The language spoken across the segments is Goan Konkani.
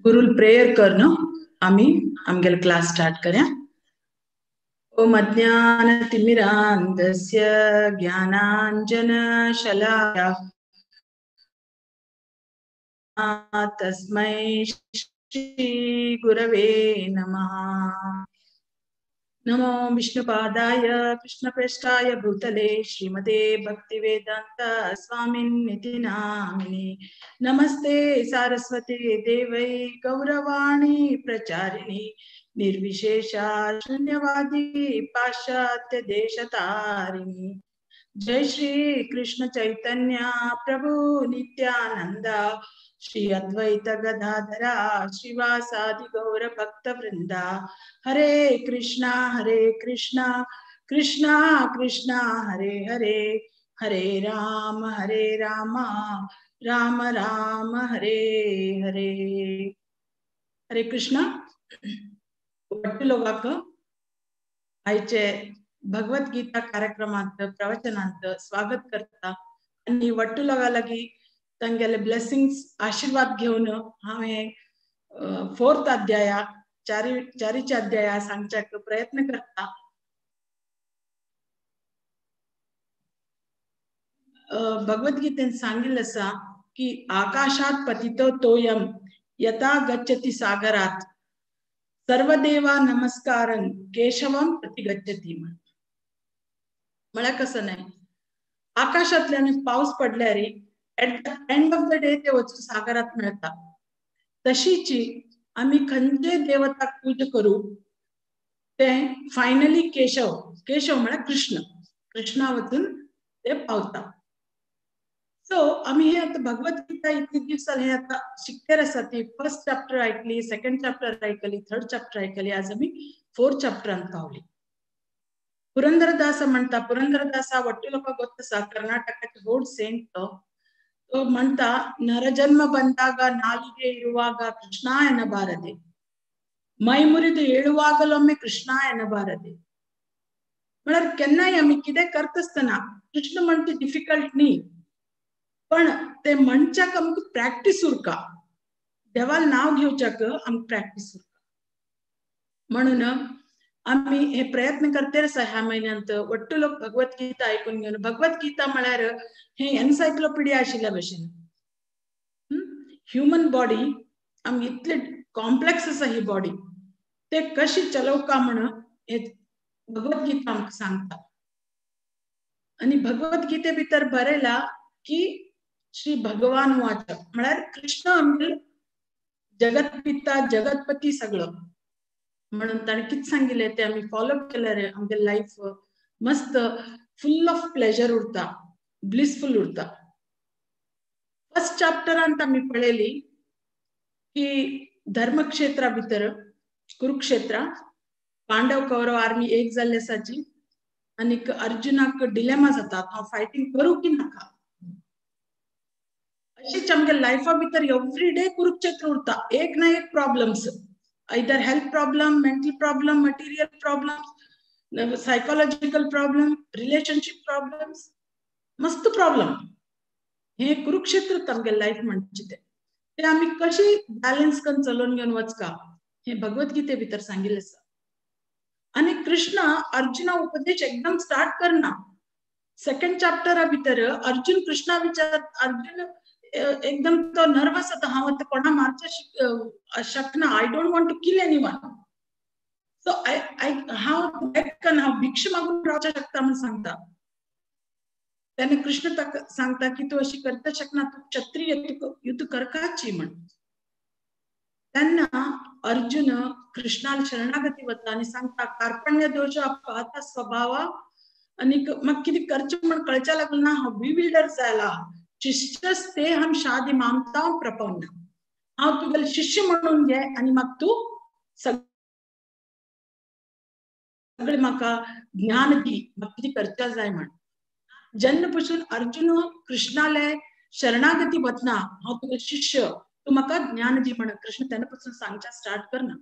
गुरुल प्रेयर करन आमी आमगेले क्लास स्टार्ट करया. ओम अज्ञानतिमिरान्धस्य ज्ञानाञ्जनशलाकया तस्मै श्री गुरवे नमः. नमो विष्णुपादाय कृष्णप्रेष्ठाय भूतले श्रीमते भक्तिवेदांत स्वामिनिति नामिने. नमस्ते सारस्वते देवै गौरवाणी प्रचारिणी निर्विशेषा शून्यवादी पाश्चात्य देशतारिणी. जय श्री कृष्ण चैतन्य प्रभु नित्यानंद श्री अद्वैत गदाधरा श्रीवासादि गौर भक्त वृंदा. हरे कृष्णा कृष्णा कृष्णा हरे हरे, हरे राम राम राम हरे हरे. हरे कृष्णा. वट्टू लोकांक आयचे भगवद्गीता कार्यक्रमांत प्रवचनांत स्वागत करता आनी वट्टू लोकां लागीं तांगेले ब्लेसिंग्स आशीर्वाद घेवन हांवें फोर्थ अध्याया चारीच्या अध्याया सांगच्याक प्रयत्न करता. भगवद्गीतेन सांगिल्लें आसा की आकाशात पतितो तोयम यथा गच्छति सागरात सर्वदेवा नमस्कारं केशवं प्रति गच्छति. म्हळ्यार कसं न्हय, आकाशांतल्यान पावस पडल्यार at the end of the day ते वचून सागरात मेळता. तशीची आमी खंयचे देवताक पूजा करू ते फायनली केशव, केशव म्हळ्यार कृष्ण, कृष्णा वचून ते पावता. सो आमी हे आतां भगवद्गीता इतले दीस जाले हे आतां शिकतेर आसा. ती फर्स्ट चॅप्टर आयकली, सेकंड चॅप्टर आयकली, थर्ड चॅप्टर आयकली, आज आमी फोर्थ चॅप्टरान पावली. पुरंदरदास म्हणटा, पुरंदरदासा वट्टू लोकांक गोत्त आसा, कर्नाटकाचे व्हड सेंट तो. तो म्हणटा ನರಜನ್ಮ ಬಂದಾಗ ನಾಲಿಗೆ ಇರುವಾಗ ಕೃಷ್ಣ ಎನ್ನಬಾರದೆ, ಮೈ ಮುರಿದು ಏಳುವಾಗಲೊಮ್ಮೆ ಕೃಷ್ಣ ಎನ್ನಬಾರದೆ. म्हळ्यार केन्नाय आमी कितें करतासतना कृष्ण म्हणटा डिफिकल्ट न्ही, पण ते म्हणच्याक आमकां प्रॅक्टीस उरका, देवाल नांव घेवच्याक आमकां प्रॅक्टीस उरका. म्हणून आमी हे प्रयत्न करते आसा ह्या म्हयन्यांत वट्टू लोक भगवद्गीता आयकून घेवन. भगवद्गीता म्हळ्यार हे एन्सायक्लोपिडिया आशिल्ल्या भशेन. ह्युमन बॉडी आमगे इतले कॉम्प्लेक्स आसा ही बॉडी, ते कशी चलोवका म्हण हे भगवद्गीता आमकां सांगता. आनी भगवद्गीते भितर बरयला की श्री भगवान वाच म्हळ्यार कृष्ण आमगे जगतपिता जगतपती सगळो. म्हणून ताणें कितें सांगिल्लें तें आमी फॉलो केल्यार आमगे लायफ मस्त फुल ऑफ प्लेजर उरता, ब्लिसफुल उरता. फर्स्ट चॅप्टरांत आमी पळयली की धर्मक्षेत्रा भितर कुरुक्षेत्रा पांडव कौरव आर्मी एक जाल्ली आसाची आनीक अर्जुनाक डिलेमा जाता, हांव फायटींग करूं की नाका. अशीच आमगे लायफा भितर एवरी डे कुरुक्षेत्र उरता, एक ना एक problems, either health problem, mental problem, material problems, psychological problem, relationship problems, मस्त प्रॉब्लम. हे कुरुक्षेत्र आमगे लायफ म्हणचे ते ते आमी कशी बॅलन्स करून चलोवन घेवन वचका हे भगवद्गीते भितर सांगिल्लें आसा. आनी कृष्ण अर्जुना उपदेश एकदम स्टार्ट करना. सेकंड चॅप्टरा भितर अर्जुन कृष्णा विचार, अर्जुन एकदम तो नर्वस जाता, हांव आतां कोणा मारच्या शकना, I don't want to kill anyone, so I I हांव बॅक हांव भिक्षा मागून रावच्या शकता म्हूण सांगता. तेन्ना कृष्ण ताका सांगता की तूं अशी करता शकना, तूं क्षत्रिय, तुका युद्ध करकाची म्हण. तेन्ना अर्जुन कृष्णाला शरणागती वता आनी सांगता कार्पण्य दोश पाहता स्वभाव आनी म्हाका कितें करचें म्हण कळच्या लागलो ना, हांव बिविल्डर जाला, शिष्यस्ते हम शादी मामता प्रपन्न, हांव तुगेले शिष्य म्हणून घे आनी म्हाका तूं सगळें म्हाका ज्ञान दी, म्हाका कितें करच्या जाय म्हण. जेन्ना पसून अर्जुन कृष्णाले शरणागती वतना हांव तुगेले शिष्य, तूं म्हाका ज्ञान दी म्हण कृष्ण तेन्ना पसून सांगच्या स्टार्ट करना.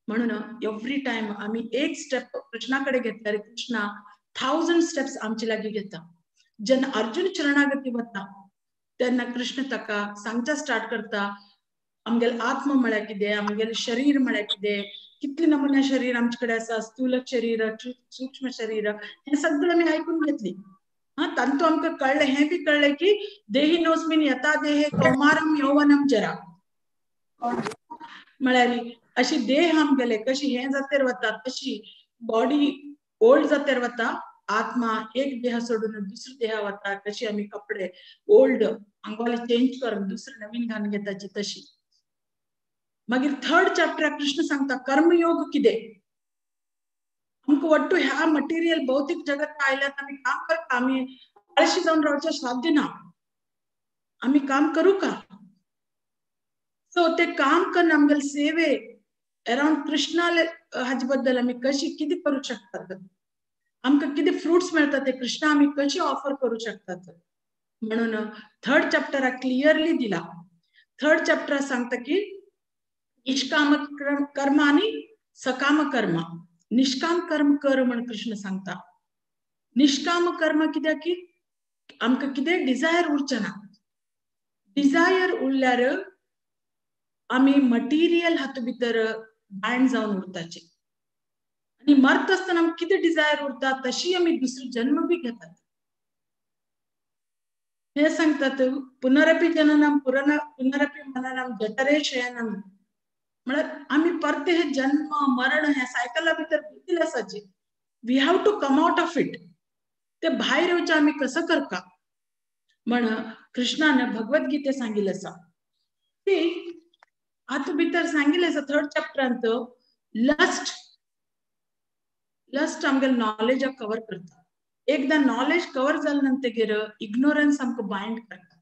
म्हणून एवरी टायम आमी एक स्टेप कृष्णा कडेन घेतल्यार कृष्णा 1000 स्टेप्स आमचे लागीं घेता. जेन्ना अर्जुन शरणागती वता तेन्ना कृष्ण ताका सांगच्या स्टार्ट करता, आमगेले आत्मा म्हळ्यार कितें, आमगेलें शरीर म्हळ्यार कितें, कितले नमुने शरीर आमचे कडेन आसा, स्थूल शरीर, सूक्ष्म शरीर, हें सगळें आमी आयकून घेतली. हा, तांतू आमकां कळ्ळें, हें बी कळ्ळें की देही नोस्मिन यथा देहे कौमारम यौवनम जरा, म्हळ्यार अशी देह आमगेले कशी हें जातेर वता तशी बॉडी ओल्ड जातेर वता, आत्मा एक देह सोडून दुसरे देह वता. कशी आमी कपडे ओल्ड आंगवाले चेंज करून दुसरे नवीन घालून घेताची तशी. मागीर थर्ड चॅप्टराक कृष्ण सांगता कर्मयोग कितें. आमकां वट्टू ह्या मटेरियल भौतीक जगत आयल्यात, आमी काम करता, आमी आळशी जावन रावचें साध्य ना, आमी काम करूं का. सो ते काम करून आमगेले सेवे अरावंड कृष्णाले हाजे बद्दल आमी कशी कितें करूं शकतात, आमकां कितें फ्रुट्स मेळटा ते कृष्णा आमी कशी ऑफर करूं शकतात म्हणून थर्ड चॅप्टराक क्लियरली दिला. थर्ड चॅप्टराक सांगता की निष्काम कर्म आणि सकाम कर्म. निष्काम कर्म कर म्हण कृष्ण सांगता. निष्काम कर्म कित्याक की आमकां कितें डिजायर उरचें ना. डिजायर उरल्यार आमी मटिरियल हातूंत भितर बायंड जावन उरताचे आनी मरता आसतना आमकां कितें डिजायर उरता तशी आमी दुसरो जन्म बी घेतात. हे सांगतात पुनरपी जननम पुनरपी मननम जठरे शयनम, म्हळ्यार आमी परते हे जन्म मरण ह्या सायकला भितर गुंतिल्ले आसाचे. We have to come out of it. ते भायर येवचें आमी कसो करता म्हण कृष्णान भगवद्गीते सांगिल्लें आसा. ती हातूंत भितर सांगिल्लें आसा थर्ड चॅप्टरांत लस्ट. लस्ट आमगेले नॉलेजाक कवर करता. एकदां नॉलेज कवर जालें नंतगीर इग्नोरन्स आमकां बायंड करता,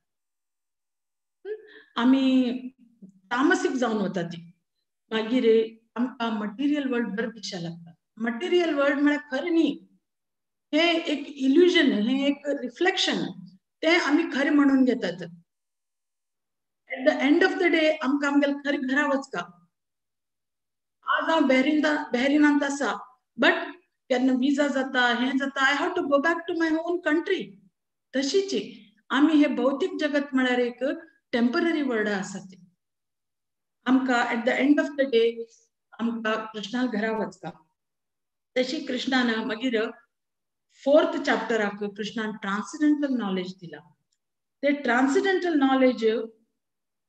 आमी तामसीक जावन वता ती. मागीर आमकां मटेरियल वर्ल्ड बरें दिसपाक लागता. मटेरियल वर्ल्ड म्हळ्यार खरें न्ही, हें एक इल्युजन, हें एक रिफ्लेक्शन, तें आमी खरें म्हणून घेतात. At the end of the day आमकां आमगेले खरें घरा वचका. आज हांव बॅरिनांत आसा, बट केन्ना विजा जाता हें जाता, I have to go back to my own country. तशीच आमी हे भौतीक जगत म्हळ्यार एक टेम्पररी वर्ल्ड आसा. ते आमकां at the end of the day आमकां कृष्णा घरा वचका. तशी कृष्णान मागीर फोर्थ चॅप्टराक कृष्णान ट्रान्सिडेंटल नॉलेज दिला. ते ट्रान्सिडेंटल नॉलेज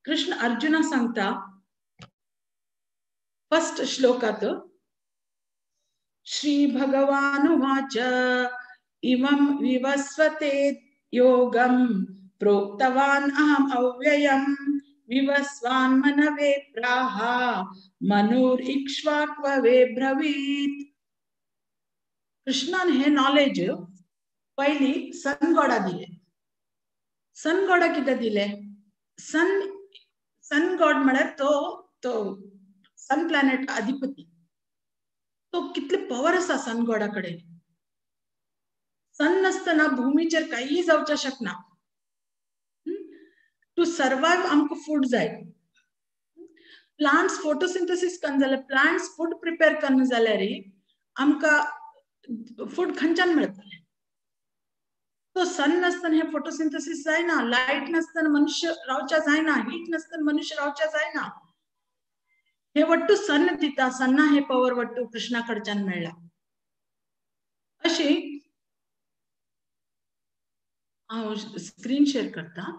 कृष्ण अर्जुना सांगता फर्स्ट श्लोकात, श्री भगवानुवाच इमं विवस्वते योगं प्रोक्तवान् अहम् अव्ययम् विवस्वान् मनवे प्राह मनुरिक्ष्वाक्ववे ब्रवीत. कृष्णान हे नॉलेज पयली सन गॉडा दिले. सन गॉडा कितें दिले? सन सन गॉड म्हळ्यार तो तो सन प्लॅनेट अधिपती. तो कितले पॉवर आसा सन गॉडा कडेन. सन नासतना भूमीचेर कांय जावचें शकना. टू सर्वायव आमकां फूड जाय. प्लांट्स फोटोसिंथेसीस करना जाल्यार, प्लांट्स फूड प्रिपेर करना जाल्यार आमकां फूड खंयच्यान मेळटलें? तो सन नासतना हें फोटोसिंथेसीस जायना, लायट नासतना मनुष्य रावच्या जायना, हीट नासतना मनुष्य रावच्या जायना. हे वट्टू सन दिता, सन्ना हे पॉवर वट्टू कृष्णा कडच्यान मेळ्ळा. अशी हांव स्क्रीन शेअर करता.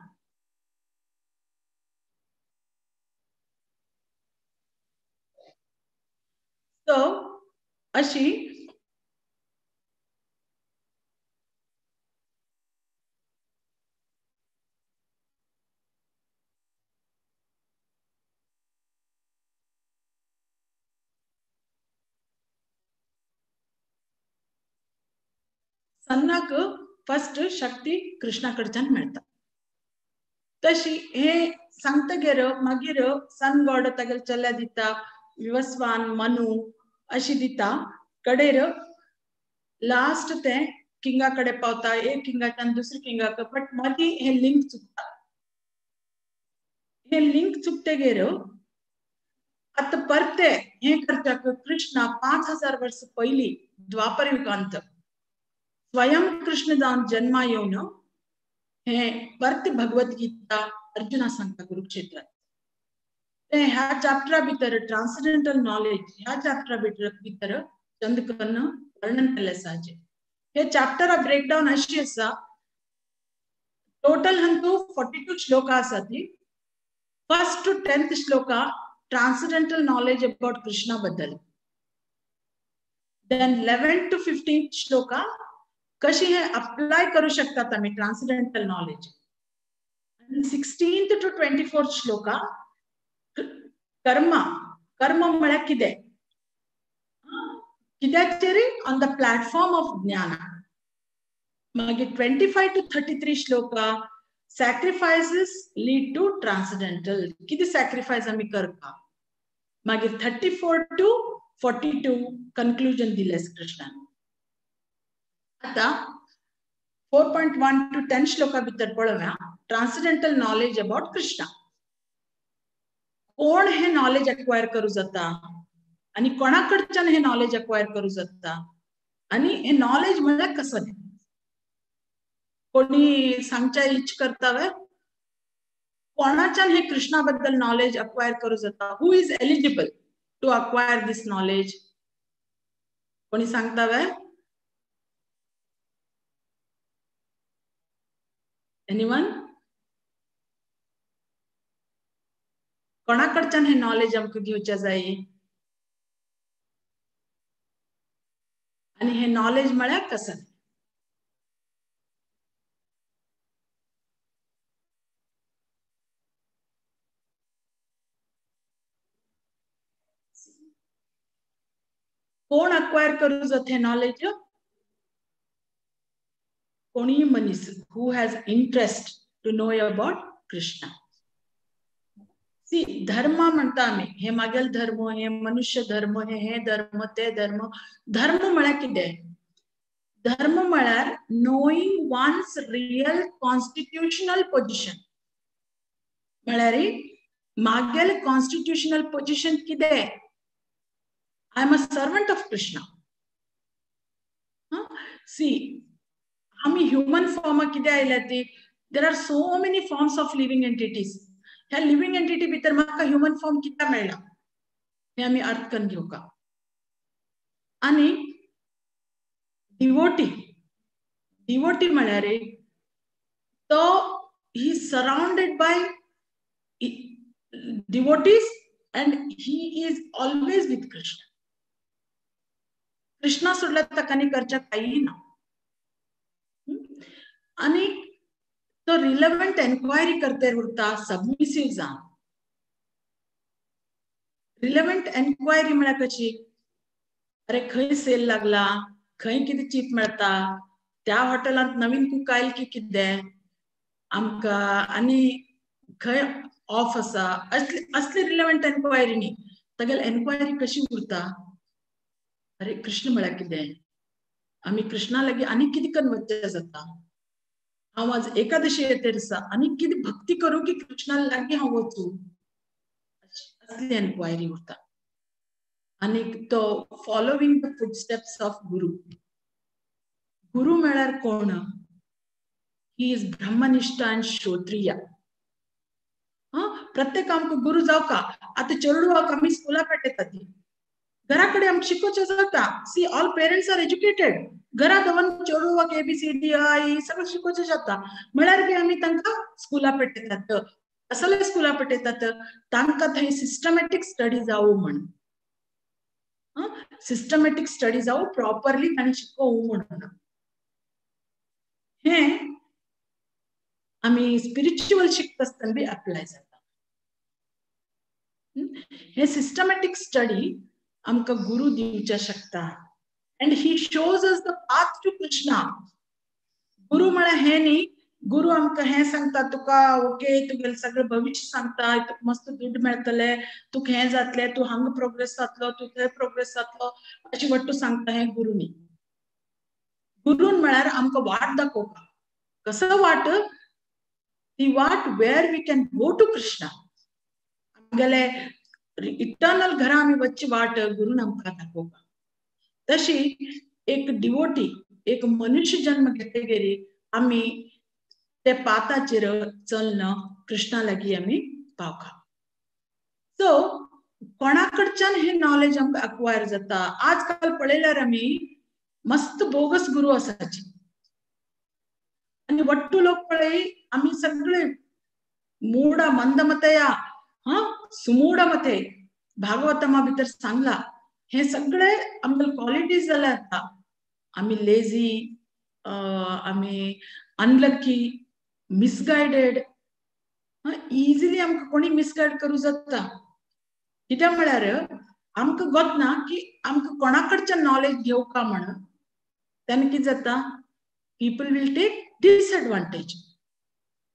सो अशी सन्नाक फर्स्ट शक्ती कृष्णा कडच्यान मेळटा. तशी हे सांगतगीर मागीर सन गॉड तागेले चल्या दिता, विवस्वान मनु अशी दिता. कडेर लास्ट ते किंगा कडे पावता, एक किंगाच्यान दुसरे किंगाक, बट मदीं हे लिंक चुकता. हे लिंक चुकतगीर आतां परते हे करच्याक कृष्णा 5000 वर्स पयलीं द्वापर युगांत स्वयं कृष्ण जावन जन्मा येवन हे परत भगवद्गीता अर्जुना सांगता कुरुक्षेत्रात. ते ह्या चॅप्टरा भितर ट्रान्सेंडेंटल नॉलेज ह्या चॅप्टरा भितर चंद कन्न वर्णन केल्लें आसा. हे चॅप्टरा ब्रेकडावन अशी आसा. टोटल हंतू 42 श्लोका आसा. ती 1st to 10th shloka transcendental knowledge about Krishna बद्दल. Then 11 to 15 shloka कशी हे अप्लाय करू शकतात आम्ही ट्रान्सेंडेंटल नॉलेज. आणि 16th to 24th shloka कर्म. कर्म म्हळ्यार कितें, कित्याचेर ऑन the platform of ज्ञान. मागीर 25 to 33 shloka sacrifices lead to transcendental, कितें सॅक्रिफायस आमी करपा. मागीर 34 to 42 conclusion दिलें कृष्णान. आता 4.1 to 10 shloka भितर पळोवया ट्रान्सेंडेंटल नॉलेज अबाउट कृष्णा. कोण हे नॉलेज अक्वायर करू जाता आणि कोणाकडच्यान हे नॉलेज अक्वायर करू जाता आणि हे नॉलेज म्हळ्यार कसं. कोणी सांगच्या इच्छ करता वे कोणाच्यान हे कृष्णा बद्दल नॉलेज अक्वायर करू जाता. Who is eligible to acquire this knowledge? कोणी सांगता वे? एनिवन? कोणाकडच्यान हे नॉलेज आमकां घेवचें जाय आणि हे नॉलेज म्हळ्यार कसं. कोण अक्वायर करू जाता हे नॉलेज? कोणीय मनीस who has interest to know about Krishna. See, धर्म म्हणता आमी, हे मागेल धर्म, हे मनुष्य धर्म, हे हे धर्म, ते धर्म. धर्म म्हळ्यार कितें? धर्म म्हळ्यार knowing one's real constitutional position. म्हळ्यार मागेल कॉन्स्टिट्युशनल पोजिशन कितें? I am a servant of Krishna. See, आमी ह्युमन फॉर्मा कितें आयल्या ती, there are so many forms of living entities. ह्या लिव्हिंग एंटिटी भितर म्हाका ह्युमन फॉर्म कित्याक मेळ्ळा हें आमी अर्थ करून घेवका. आनी डिवोटी, डिवोटी म्हळ्यार तो he surrounded by devotees and he is always with Krishna. Krishna सोडल्यार ताका आनी करचें कांय ना. आनी तो रिलेव्हंट एन्क्वायरी करते उरता, सबमिसिव जावन. रिलेव्हंट एन्क्वायरी म्हळ्यार कशी? अरे खंय सेल लागला, खंय कितें चीप मेळटा, त्या हॉटेलांत नवीन कूक आयल की कितें आमकां, आनी खंय ऑफ आसा, असली असली रिलेव्हंट एन्क्वायरी न्ही. तागेली एन्क्वायरी कशी उरता? अरे कृष्ण म्हळ्यार कितें, आमी कृष्णा लागीं आनी कितें करून वचचें जाता, हांव आज एकादशी येतेर आसा आनी कितें भक्ती करूं की कृष्णा लागीं हांव वचूं, असली एन्क्वायरी उरता. आनी तो following the footsteps of guru. Guru म्हळ्यार कोण? He is ब्रह्मनिष्ठ आनी श्रोत्रिय. प्रत्येक आमकां गुरू जावका. आतां चेडवाक आमी स्कुला पेटयता, ती घरा कडेन आमकां शिकोवचें जाता. See, all parents are educated. घरा दवरून चेडवाक ABCD I सगळें शिकोवचें जाता. म्हळ्यार बी आमी तांकां स्कुला पेटयतात. असले स्कुला पेटयतात तांकां थंय सिस्टमॅटीक स्टडी जावं म्हण, सिस्टमॅटीक स्टडी जावं, प्रॉपरली तांणी शिकोवं म्हणून. हें आमी स्पिरिच्युअल शिकता आसतना बी अप्लाय जाता. हे सिस्टमॅटीक स्टडी आमकां गुरू दिवच्या शकता. And he shows us the path to Krishna. गुरू म्हळ्यार हें न्ही, गुरू आमकां हें सांगता तुका, ओके तुगेलें सगळें भविश्य सांगता, तुका मस्त दुड्ड मेळटले, तुका हें जातलें, तूं हांगा प्रोग्रेस जातलो, तूं थंय प्रोग्रेस जातलो, अशें वट्टू सांगता. हें गुरू न्ही. गुरून म्हळ्यार आमकां वाट दाखोवपा. कसो वाट? ती वाट where we can go to Krishna. आमगेले इटर्नल घरा आमी वचची वाट गुरून आमकां दाखोवपा. तशी एक डिवोटी, एक मनुष्य जन्म घेतगीर आमी ते पाताचेर चलना कृष्णा लागीं आमी पावका. सो कोणा कडच्यान हे नॉलेज आमकां अक्वायर जाता? आजकाल पळयल्यार आमी मस्त बोगस गुरु आसाची आनी वट्टू लोक पळय आमी सगळे मूढ मंदमतया, हा सुमूढमते भागवतमा भितर सांगला हे सगळे आमकां क्वालिटीज जाल्या. आतां आमी लेझी, आमी अनलकी, मिसगायडेड, इजिली आमकां कोणी मिसगायड करूं जाता. कित्याक म्हळ्यार आमकां गोत ना की आमकां कोणा कडच्यान नॉलेज घेवका म्हणून. तेन्ना कितें जाता, पीपल will take disadvantage.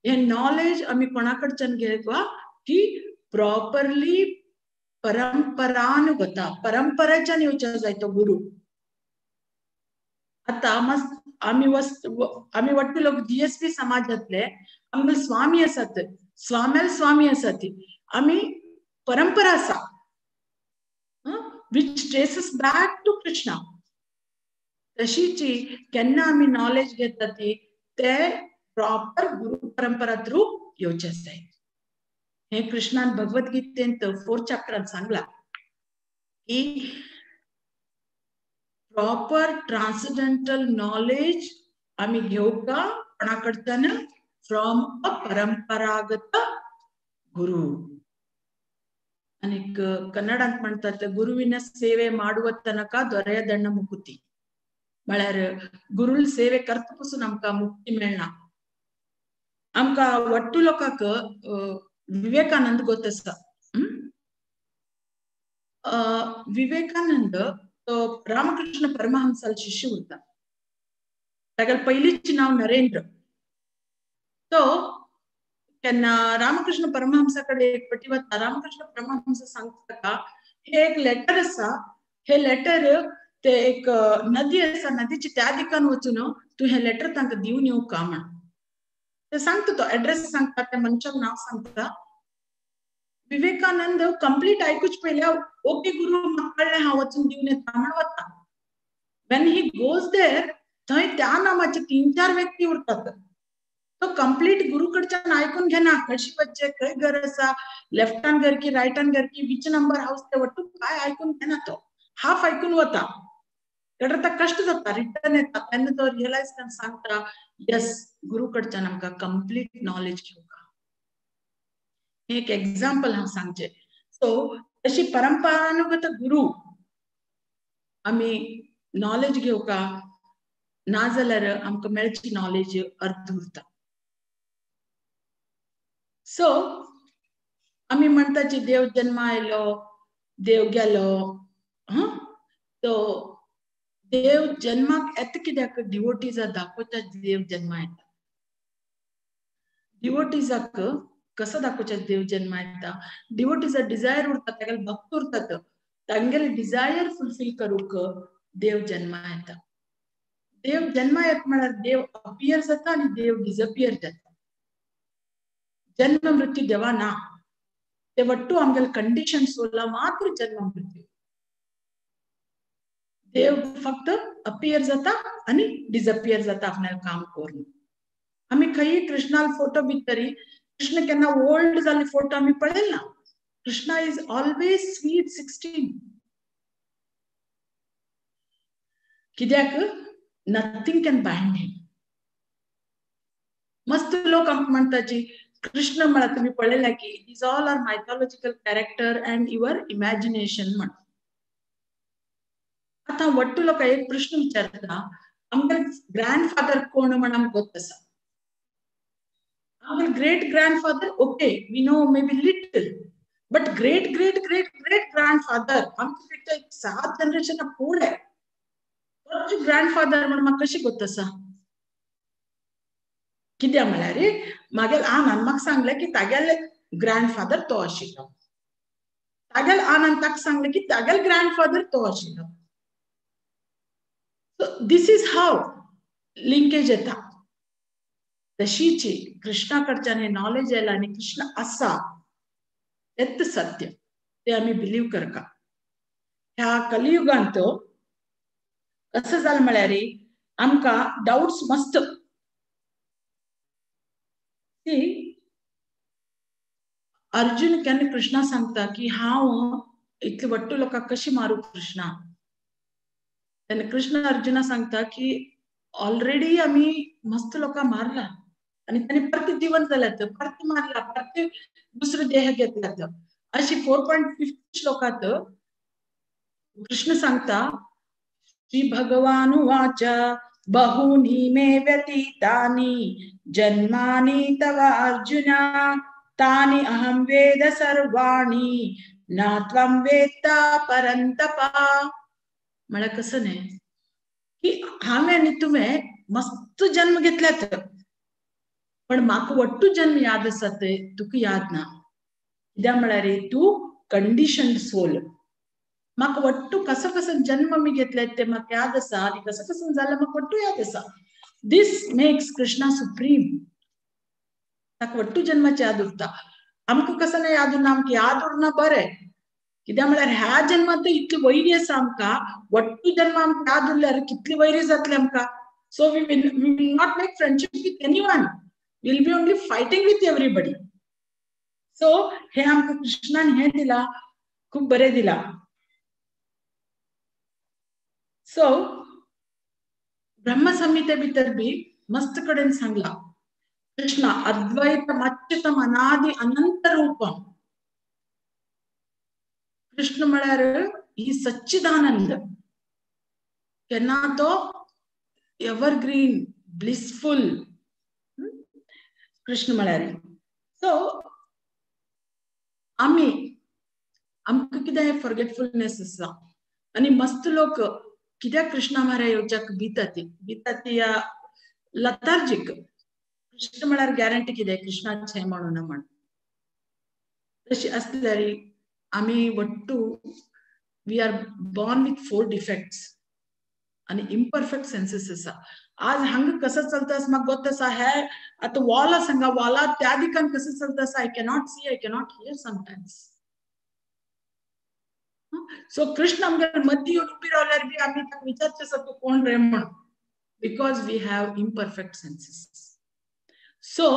हे नॉलेज आमी कोणा कडच्यान घेवपा की प्रॉपरली परंपरानुगता, परंपरेच्यान येवच्या जाय तो गुरु. आतां मस्त आमी वट्टू लोक जीएसपी समाजांतले, आमगे स्वामी आसात, स्वाम्याल स्वामी आसात, आमी परंपरा आसा which traces back to Krishna. तशीची केन्ना आमी नॉलेज घेता ती ते प्रॉपर गुरु परंपरा थ्रू येवचे जाय. हे कृष्णान भगवत गीतेंत 4th चॅप्टरान सांगला की प्रॉपर ट्रान्सेंडेंटल नॉलेज आमी घेवका कोणा कडच्यान, फ्रॉम अ परंपरागत गुरु. आनीक कन्नडांत म्हणतात ಗುರುವಿನ ಸೇವೆ ಮಾಡುವ ತನಕ ದೊರೆಯದಣ್ಣ ಮುಕುತಿ. म्हळ्यार गुरुल सेवे करता पसून आमकां मुक्ती मेळना. आमकां वट्टू लोकांक विवेकानंद गोत आसा. विवेकानंद तो रामकृष्ण परमहंसाल शिष्य उरता. तागेलें पयलींचें नांव नरेंद्र. तो केन्ना रामकृष्ण परमहंसा कडेन एक पटी वता. रामकृष्ण परमहंस सांगता ताका हे एक लेटर आसा, हे लेटर ते एक नदी आसा, नदीच्या त्या दिकान वचून तूं हे लेटर तांकां दिवन येवका म्हण. ते सांगता, तो एड्रेस सांगता, त्या मनशाक नांव सांगता. विवेकानंद कंप्लीट आयकूच पयल्या, ओके गुरु म्हाका कळ्ळें, हांव वचून दिवन येता म्हण वता. When he goes there थंय त्या नामाचे 3-4 व्यक्ती उरतात. तो कंप्लीट गुरु कडच्यान आयकून घेना, कशी वचचें, खंय घर आसा, लेफ्टान घर की रायटान घर की which number house, ते वट्टू काय आयकून घेना. तो हाफ आयकून वता. तर आतां कश्ट जाता, रिटर्न येता. तेन्ना तो रियलायज करून सांगता, यस गुरु कडच्यान आमकां कंप्लीट नॉलेज घेवका. हे एक एग्जाम्पल हांव सांगचें. सो अशी परंपरानुगत गुरु आमी नॉलेज घेवका, ना जाल्यार आमकां मेळची नॉलेज अर्द उरता. सो आमी म्हणटा देव जन्मा आयलो, देव गेलो. तो देव जन्माक येता कित्याक? डिवोटीजा दाखोवच्या देव जन्मा येता. डिवोटीजाक कसो दाखोवच्या देव जन्मा येता? डिवोटीजा डिजायर उरता, तागेले भक्त उरतात, तांगेले डिजायर फुलफील करूंक देव जन्मा येता. देव जन्मा येता म्हळ्यार देव अपियर जाता आनी देव डिसअपियर जाता. जन्म मृत्यू देवा ना, ते वट्टू आमगेले कंडिशन सोला मात्र जन्म मृत्यू. देव फक्त अपियर जाता आनी डिसअपियर जाता आपणाले काम करून. आमी खंय कृष्णाल फोटो भितरी कृष्ण केन्ना ओल्ड जाल्ले फोटो आमी पळयला ना. Krishna is always sweet 16. कित्याक? नथींग can bind हिम. मस्त लोक आमकां म्हणटाची कृष्ण म्हळ्यार तुमी पळयला की these all are mythological character and your imagination म्हण. आतां वट्टू लोकांक एक प्रश्न विचारता, आमगे ग्रँड फादर कोण म्हण आमकां गोत आसा. आमगे great grandfather okay we know may be little, but great great great great grandfather आमचे पेक्षा एक 7 जनरेशन फुडें ग्रँड फादर म्हण म्हाका कशी गोत आसा? कित्याक म्हळ्यार मागेल आनान म्हाका सांगलें की तागेले ग्रँड फादर तो आशिल्लो, तागेल आनान ताका सांगलें की तागेल ग्रँड फादर तो आशिल्लो. So this is how linkage येता. तशीची कृष्णा कडच्यान हे नॉलेज आयलां आनी कृष्ण आसा तेच सत्य, ते आमी बिलीव करका. ह्या कलियुगांत कसं जालें म्हळ्यार आमकां डाउट्स मस्त. ती अर्जुन केन्ना कृष्णा सांगता की हांव इतले वट्टू लोकांक कशी मारू कृष्णा. तेन्ना कृष्ण अर्जुना सांगता की ऑलरेडी आमी मस्त लोकांक मारला आनी तांणी परत जिवन जाल्यात, परत मारला, परत दुसरो देह घेतल्यात. अशी 4.5 श्लोकात कृष्ण सांगता श्री भगवानुवाच बहूनि मे व्यतीतानि जन्मानि तव अर्जुन तानि अहं वेद सर्वाणि ना त्वं वेत्ता परंतप. म्हळ्यार कसं न्ही की हांवें आनी तुवें मस्त जन्म घेतल्यात पण म्हाका वट्टू जन्म याद आसा ते तुका याद ना. कित्याक म्हळ्यार तूं कंडिशन्ड सोल. म्हाका वट्टू कसो कसो जन्म मी घेतले ते म्हाका याद आसा आनी कसो कसो जालें म्हाका वट्टू याद आसा. This makes Krishna supreme. ताका वट्टू जन्माची याद उरता. आमकां कसं ना याद उरना, आमकां याद उरना बरें. कित्याक म्हळ्यार ह्या जन्मांत इतली वैरी आसा आमकां, वट्टू जन्म आमकां याद उरल्यार कितली वैरी जातली आमकां. So we will not make friendship with anyone, will be only fighting with everybody. So हे आमकां कृष्णान हें दिलां, खूब बरें दिलां. सो ब्रह्मसंहिते भितर बी मस्त कडेन सांगलां कृष्ण अद्वैतम अच्युतम अनादि अनंत रूपम. कृष्ण म्हळ्यार ही सच्चिदानंद, केन्ना तो एव्हरग्रीन ब्लिसफुल कृष्ण म्हळ्यार. सो आमी आमकां कितें फॉरगेटफुलनेस आसा आनी मस्त लोक कित्याक कृष्णा म्हऱ्या येवच्याक भिता ती, भिता ती या लतार्जीक. कृष्ण म्हळ्यार गॅरंटी कितें कृष्णाचें म्हणून म्हण. तशी आसल्यार आमी Wattoo we are born with 4 defects आनी इम्परफेक्ट सेन्सीस आसा. आज हांगा कसं चलता आसा म्हाका गोत आसा. हे आतां वॉल आसा हांगा, वॉला त्या दिकान कसं चलता आसा I cannot see, I cannot hear sometimes. So Krishna आमगेर मदीं येवन उबी रावल्यार बी आमी ताका विचारचें आसा तूं कोण रे म्हण, because we have imperfect senses. So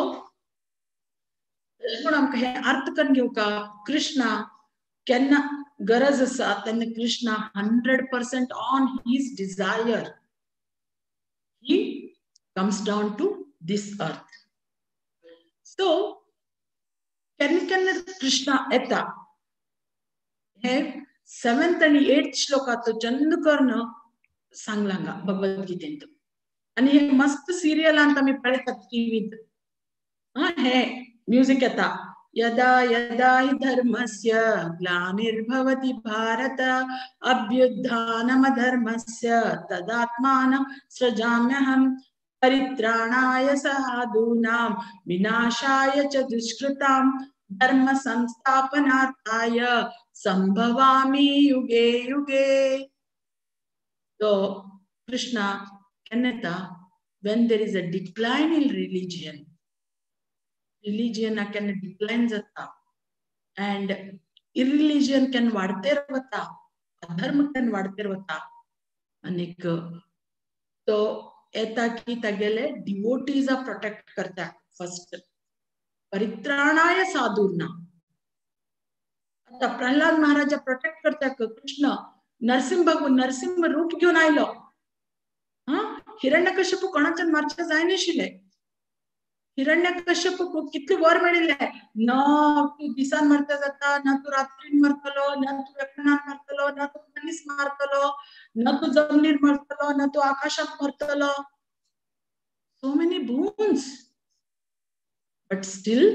म्हूण आमकां हें अर्थ करून घेवका कृष्णा केन्ना गरज आसा तेन्ना Krishna 100% on his desire he comes down to this earth. So केन्ना केन्ना कृष्णा येता हे 7th आनी 8th श्लोकांत चंद करून सांगलां हांगा भगवद्गीतेंत. आनी हे मस्त सिरियलांत आमी पळयतात टिवींत हे म्युजीक येता यदा यदा हि धर्मस्य ग्लानिर्भवति भारत अभ्युत्थानमधर्मस्य तदात्मानं सृजाम्यहं परित्राणाय साधूनां विनाशाय च दुष्कृतां धर्म संस्थापनार्थाय संभवामि युगे युगे. तो कृष्णा केन्ना येता when there is a decline in religion. Religion केन्ना डिक्लायन जाता अँड इरिलिजन केन्ना वाडतेर वता, अधर्म केन्ना वाडतेर वता आनीक तो येता की तागेले डिवोटीजा प्रोटेक्ट करता फर्स्ट. परित्राणाय साधूना. आता प्रल्हाद महाराजा प्रोटेक्ट करता कृष्ण नरसिंह भगवान नरसिंह रूप घेवन आयलो. हा हिरण्यकश्यप कोणाच्यान मारचें जायनाशिल्लें. हिरण्यकश्यप कितले वर मेळिल्ले, न तूं दिसान मरता जाता, ना तूं रात्रीन मरतलो, ना तूं वेपनान मरतलो, ना तूं मनीस मारतलो, ना तूं जमनीर मरतलो, ना तूं आकाशांत मरतलो. So many boons, but still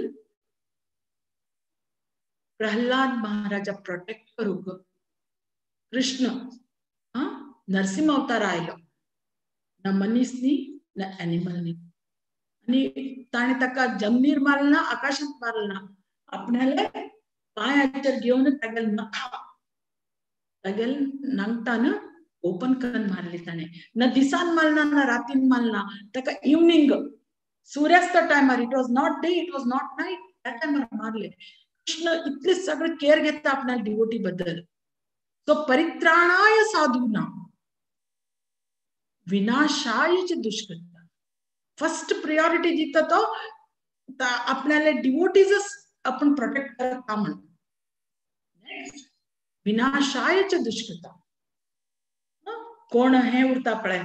Prahlad Maharaja protect करूंक कृष्ण नरसिंह अवतार आयलो, ना मनीस न्ही ना एनिमल न्ही. आनी ताणें ताका जमनीर मारना, आकाशांत मारना, आपणाले पांयाचेर घेवन तागेले नखा तागेले नांगटान ओपन करून मारली ताणें. ना दिसान मारना ना रातीन मारना, ताका इवनिंग सूर्यास्त टायमार, it was not day, it was not night, त्या टायमार मारले. कृष्ण इतले सगळे केअर घेता आपल्या डिवोटी बद्दल. सो परित्राणाय साधूना विनाशाय च दुष्कृता. फर्स्ट प्रियोरिटी दिता तो आपल्याला डिवोटीज आपण प्रोटेक्ट करता म्हण. नेक्स्ट विनाशाय च दुष्कृता. कोण हे उरता पळय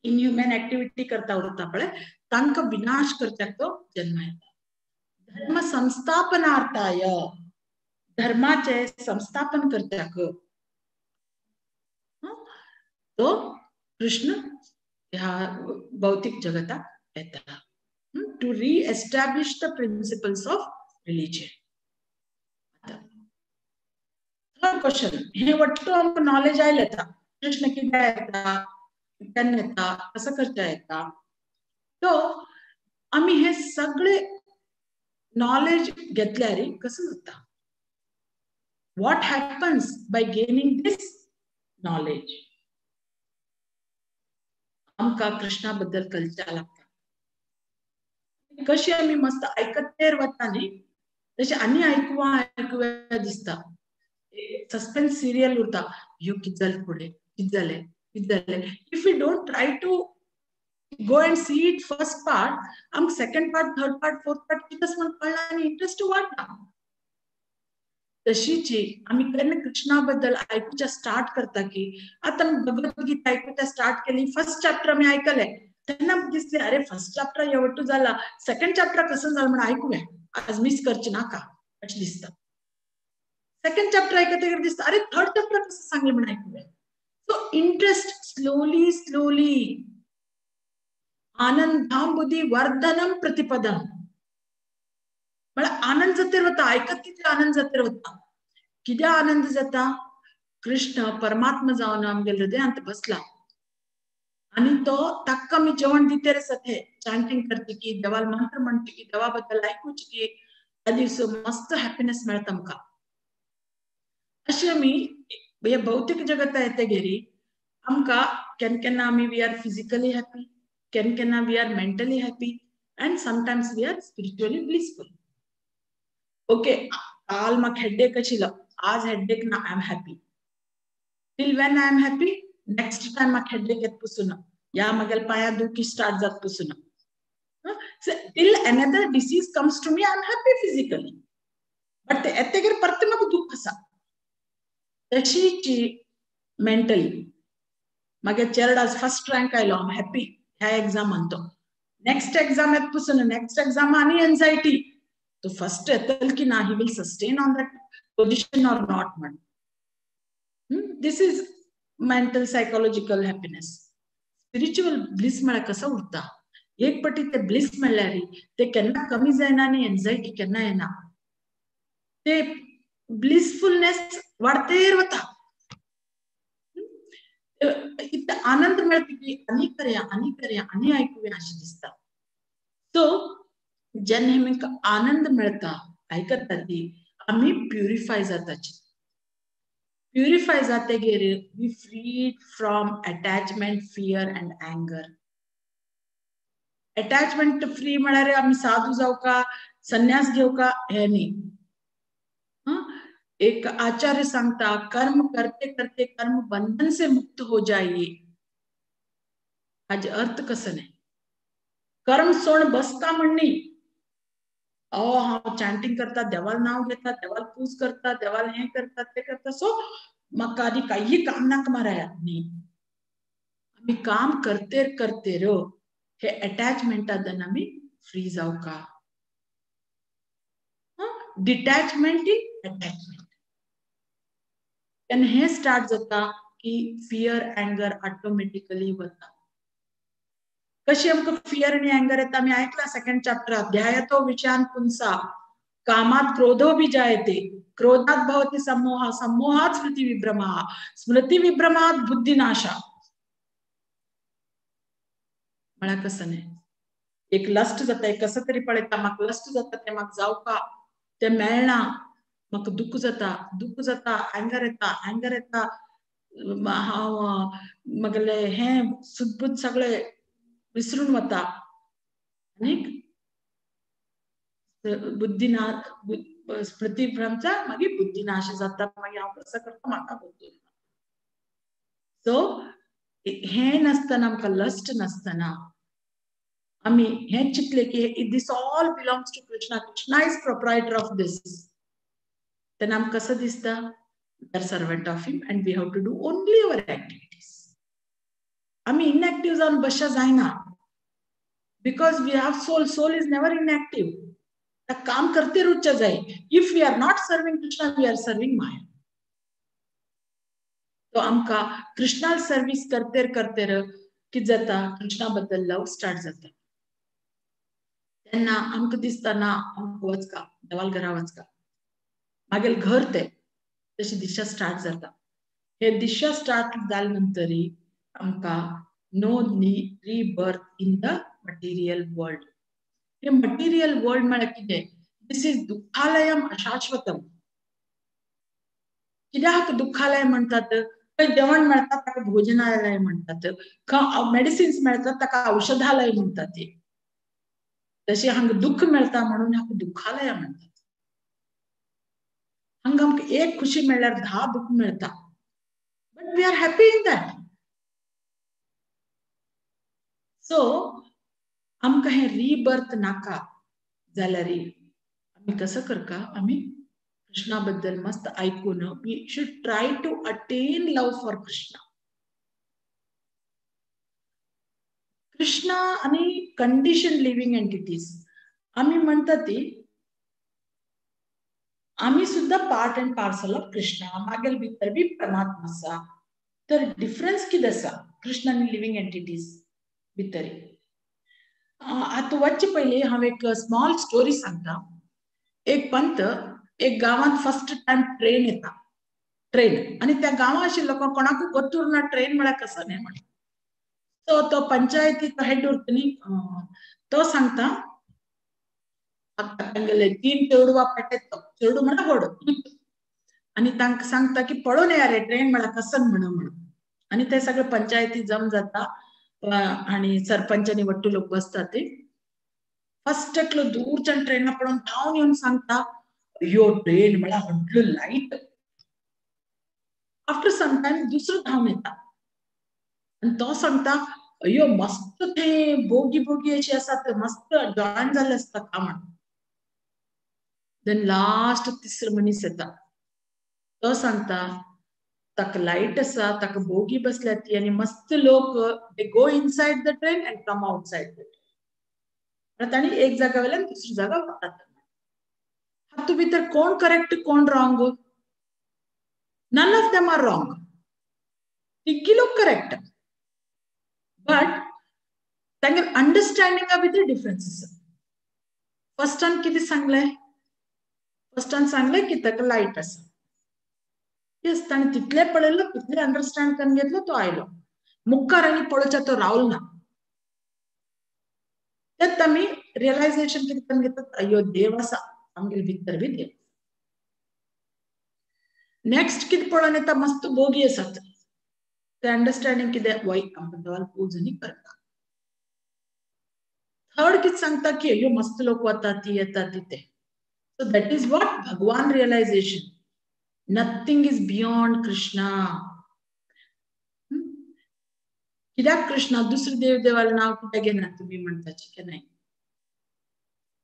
इनह्युमन ऍक्टिव्हिटी करता उरता पळय तांकां विनाश करच्याक तो जन्म येता. धर्म संस्थापनार्थाय, धर्माचे संस्थापन करच्याक तो कृष्ण ह्या भौतिक जगताक येता. To re-establish the principles of religion. Third question, हे वट्टू आमकां नॉलेज आयलें आतां कृष्ण कित्याक येता, केन्ना येता, कसो करता येता. तो आमी हे सगळे नॉलेज घेतल्यार कसो जाता? What happens by gaining this knowledge? आमकां कृष्णा बद्दल कळच्या लागता. कशी आमी मस्त आयकतेर वता न्ही तशें आनी आयकुया आयकुया दिसता. सस्पेन्स सिरियल उरता, यो कितें जालें फुडें, कितें जालें, कितें जालें. If you don't try to go and see it first part, आमकां second part, third part, fourth part कितें म्हण कळना आनी इंट्रस्ट वाडना. तशीच आमी केन्ना कृष्णा बद्दल आयकुच्या स्टार्ट करता की आतां आमी भगवद्गीता आयकुच्या स्टार्ट केली, फर्स्ट चॅप्टर आमी आयकले तेन्ना दिसले अरे फर्स्ट चॅप्टर एवटू जाला, सेकंड चॅप्टर कसं जालें म्हण आयकुया, आज मिस करचें नाका अशें दिसता. सेकंड चॅप्टर आयकतकीर दिसता अरे थर्ड चॅप्टर कसं सांगलें म्हण आयकुया. सो इंट्रस्ट स्लोली स्लोली आनंदांबुधी वर्धनम प्रतिपदम म्हळ्यार आनंद जातेर वता. आयकत कितले आनंद जातेर वता. कित्याक आनंद जाता? कृष्ण परमात्मा जावन आमगेले हृदयांत बसला आनी तो ताका आमी जेवण दितेर आसा ते चांटींग करची की देवाल मंत्र म्हणची की देवा बद्दल आयकुची की त्या दीस मस्त हॅपीनेस मेळटा आमकां. अशें आमी हे भौतीक जगता येतगीर आमकां केन्ना केन्ना आमी we are physically happy, केन्ना केन्ना we are mentally happy and sometimes we are spiritually blissful. Okay, काल म्हाका हेडेक आशिल्लो, आज हेडेक ना, I am happy. Till when I am happy? Next time म्हाका हेडेक येत पसून ना, या म्हगेले पांया दुखी स्टार्ट जात पसून ना. Till another disease comes to me I am happy physically, but ते येतकीर परतें म्हाका दुख्ख आसा. तशीच मेंटली म्हागे चेरड आज फर्स्ट रँक आयलो, I am happy ह्या एग्जामान. तो नेक्स्ट एग्जाम येत पसून नेक्स्ट एग्जाम आनी एन्झायटी, तो फर्स्ट येतल की ना, he will sustain on that position or not म्हण. This is mental psychological happiness. Spiritual bliss म्हळ्यार कसो उरता? एक पटी ते ब्लिस म्हणल्यार ते केन्ना कमी जायना आनी एन्झायटी केन्ना येना, ते ब्लिसफुलनेस वाडतेर वता. इतलो आनंद मेळटा की आनी करया आनी करया आनी आयकुया अशें दिसता. सो जेन्ना आमकां आनंद मेळटा आयकता ती आमी प्युरिफाय जाताची. प्युरिफाय जातकीर we free from attachment, fear and anger. Attachment free म्हळ्यार आमी साधू जावका, संन्यास घेवका हें न्ही. एक आचार्य सांगता कर्म करते करते कर्म बंधन से मुक्त हो जाइए. हाजे अर्थ कसो न्ही, कर्म सोड बसता म्हण न्ही. अहो हांव चांटींग करता, देवाल नांव घेता, देवाल पूज करता, देवाल हें करता तें करता, सो म्हाका आनी कांय काम नाका माराया न्ही. आमी काम करतेर करतेर हे अटॅचमेंटांतल्यान आमी फ्री जावका. Detachment is attachment. आनी हें स्टार्ट जाता की फियर एंगर ऑटोमॅटिकली वता. कशी आमकां फियर आनी एंगर येता आमी आयकला सेकंड चॅप्टरात. ध्यायतो विषयान पुंसा कामात क्रोधो बी जायते, क्रोधात भवति सम्मोह, सम्मोहात स्मृति विभ्रमः, स्मृति विभ्रमात बुद्धिनाशा. म्हळ्यार कसं न्ही, एक लस्ट जाता, एक कसं तरी पळयता म्हाका लस्ट जाता, तें म्हाका जावका, तें मेळना, म्हाका दुख्ख जाता, दुख्ख जाता, एंगर येता, एंगर येता, हांव म्हगेलें हें सुदबूद सगळें विसरून वता आनीक बुद्धिना स्मृतिभ्रमचा मागीर बुद्धिनाश जाता. मागीर हांव कसो करता म्हाका बुद्धी. सो हें नासतना आमकां लस्ट नासतना आमी हें चिंतलें की this all belongs to Krishna, Krishna is proprietor of this, तेन्ना आमकां कसो दिसता, we are servant of him and we have to do only our activities. आमी इनएक्टिव जावन बसच्या जायना, because we have soul, soul is never inactive. काम करते रुच्चा जाय. If we are not serving Krishna, we are serving Maya. तो आमकां कृष्णा सर्वीस करतेर करतेर कितें जाता, कृष्णा बद्दल लव स्टार्ट जाता. तेन्ना आमकां दिसता ना आमकां वचका देवाल घरा वचका, मागीर घर ते तशी दिशा स्टार्ट जाता. हे दिशा स्टार्ट जाले नंतरय आमकां no rebirth in the material world. हे मटेरियल वर्ल्ड म्हळ्यार कितें, this is दुःखालयम अशाश्वतम. कित्याक दुःखालय म्हणटात? खंय जेवण मेळटा ताका भोजनालय म्हणटात, खंय मेडिसिन्स मेळटात ताका औषधालय म्हणटात. तशें हांगा दुःख मेळटा म्हणून हाका दुःखालय म्हणटात. हांगा आमकां एक खुशी मेळ्ळ्यार 10 दुःख मेळटा, but we are happy in that. So आमकां हें रिबर्थ नाका जाल्यार आमी कसो करका, आमी कृष्णा बद्दल मस्त आयकून we should try to attain love for Krishna. Krishna आनी कंडिशन लिव्हिंग एंटिटीज आमी म्हणटा ती आमी सुद्धा part and parcel of Krishna, मागीर भितर बी परमात्मा आसा. तर डिफरन्स कितें आसा कृष्ण आनी लिव्हिंग एंटिटीज भितर? आतां वचचे पयलीं हांव एक स्मॉल स्टोरी सांगता. एक पंत एक गांवांत फर्स्ट टायम ट्रेन येता, ट्रेन, आनी त्या गांवांत आशिल्लो लोकांक कोणाकूय गोत्तूर ना ट्रेन म्हळ्यार कसो न्ही म्हण. सो तो पंचायतीचो हेड उरता न्ही, तो सांगता तांगेले 3 चेडवां पेटेत, चेडू म्हळ्यार व्हड, आनी तांकां सांगता की पळोवन येया रे ट्रेन म्हळ्यार कसन म्हणून म्हणून. आनी ते सगळे पंचायती जम जाता आनी सरपंच आनी वट्टू लोक बसता. ते फर्स्ट एकलो दूरच्यान ट्रेना पळोवन धांवन येवन सांगता, यो ट्रेन म्हळ्यार व्हडलो लायट. आफ्टर सम टायम दुसरो धांवन येता आनी तो सांगता, अयो मस्त ते बोगी बोगी अशी आसा, ते मस्त जॉईन जाल्ले आसता का म्हण. Then last तिसरो मनीस येता, तो सांगता ताका लायट आसा, ताका बोगी बसल्या ती आनी मस्त लोक they go inside the train and come outside the train. तांणी एक जागा वयल्यान दुसरी जागा वतात. हातूंत भितर कोण करेक्ट कोण wrong? None of them are wrong, तिग्गी लोक करेक्ट, बट तांगेर अंडरस्टँडिंगा भितर डिफरन्स आसा. फर्स्टान कितें सांगलें? फर्स्टान सांगलें की ताका लायट आसा. येस, ताणें तितलें पळयलो, तितलें अंडरस्टँड करून घेतलो, तो आयलो. मुखार आनी पळोवच्या तो रावलो ना. तेच आमी रियलायझेशन कितें करून घेतात, अयो देव आसा आमगेले भितर बी देव. नेक्स्ट कितें पळोवन येता, मस्त बोगी आसात. ते अंडरस्टँडिंग कितें, वय आमकां देवाल पूज न्ही करता. थर्ड कितें सांगता की अयो मस्त लोक वता ती येता ती ते. So that is what Bhagwan realization. Nothing is beyond Krishna. कित्याक कृष्णा दुसरे देव देवाला नाव कित्याक घेना तुमी म्हणटाची की नाही?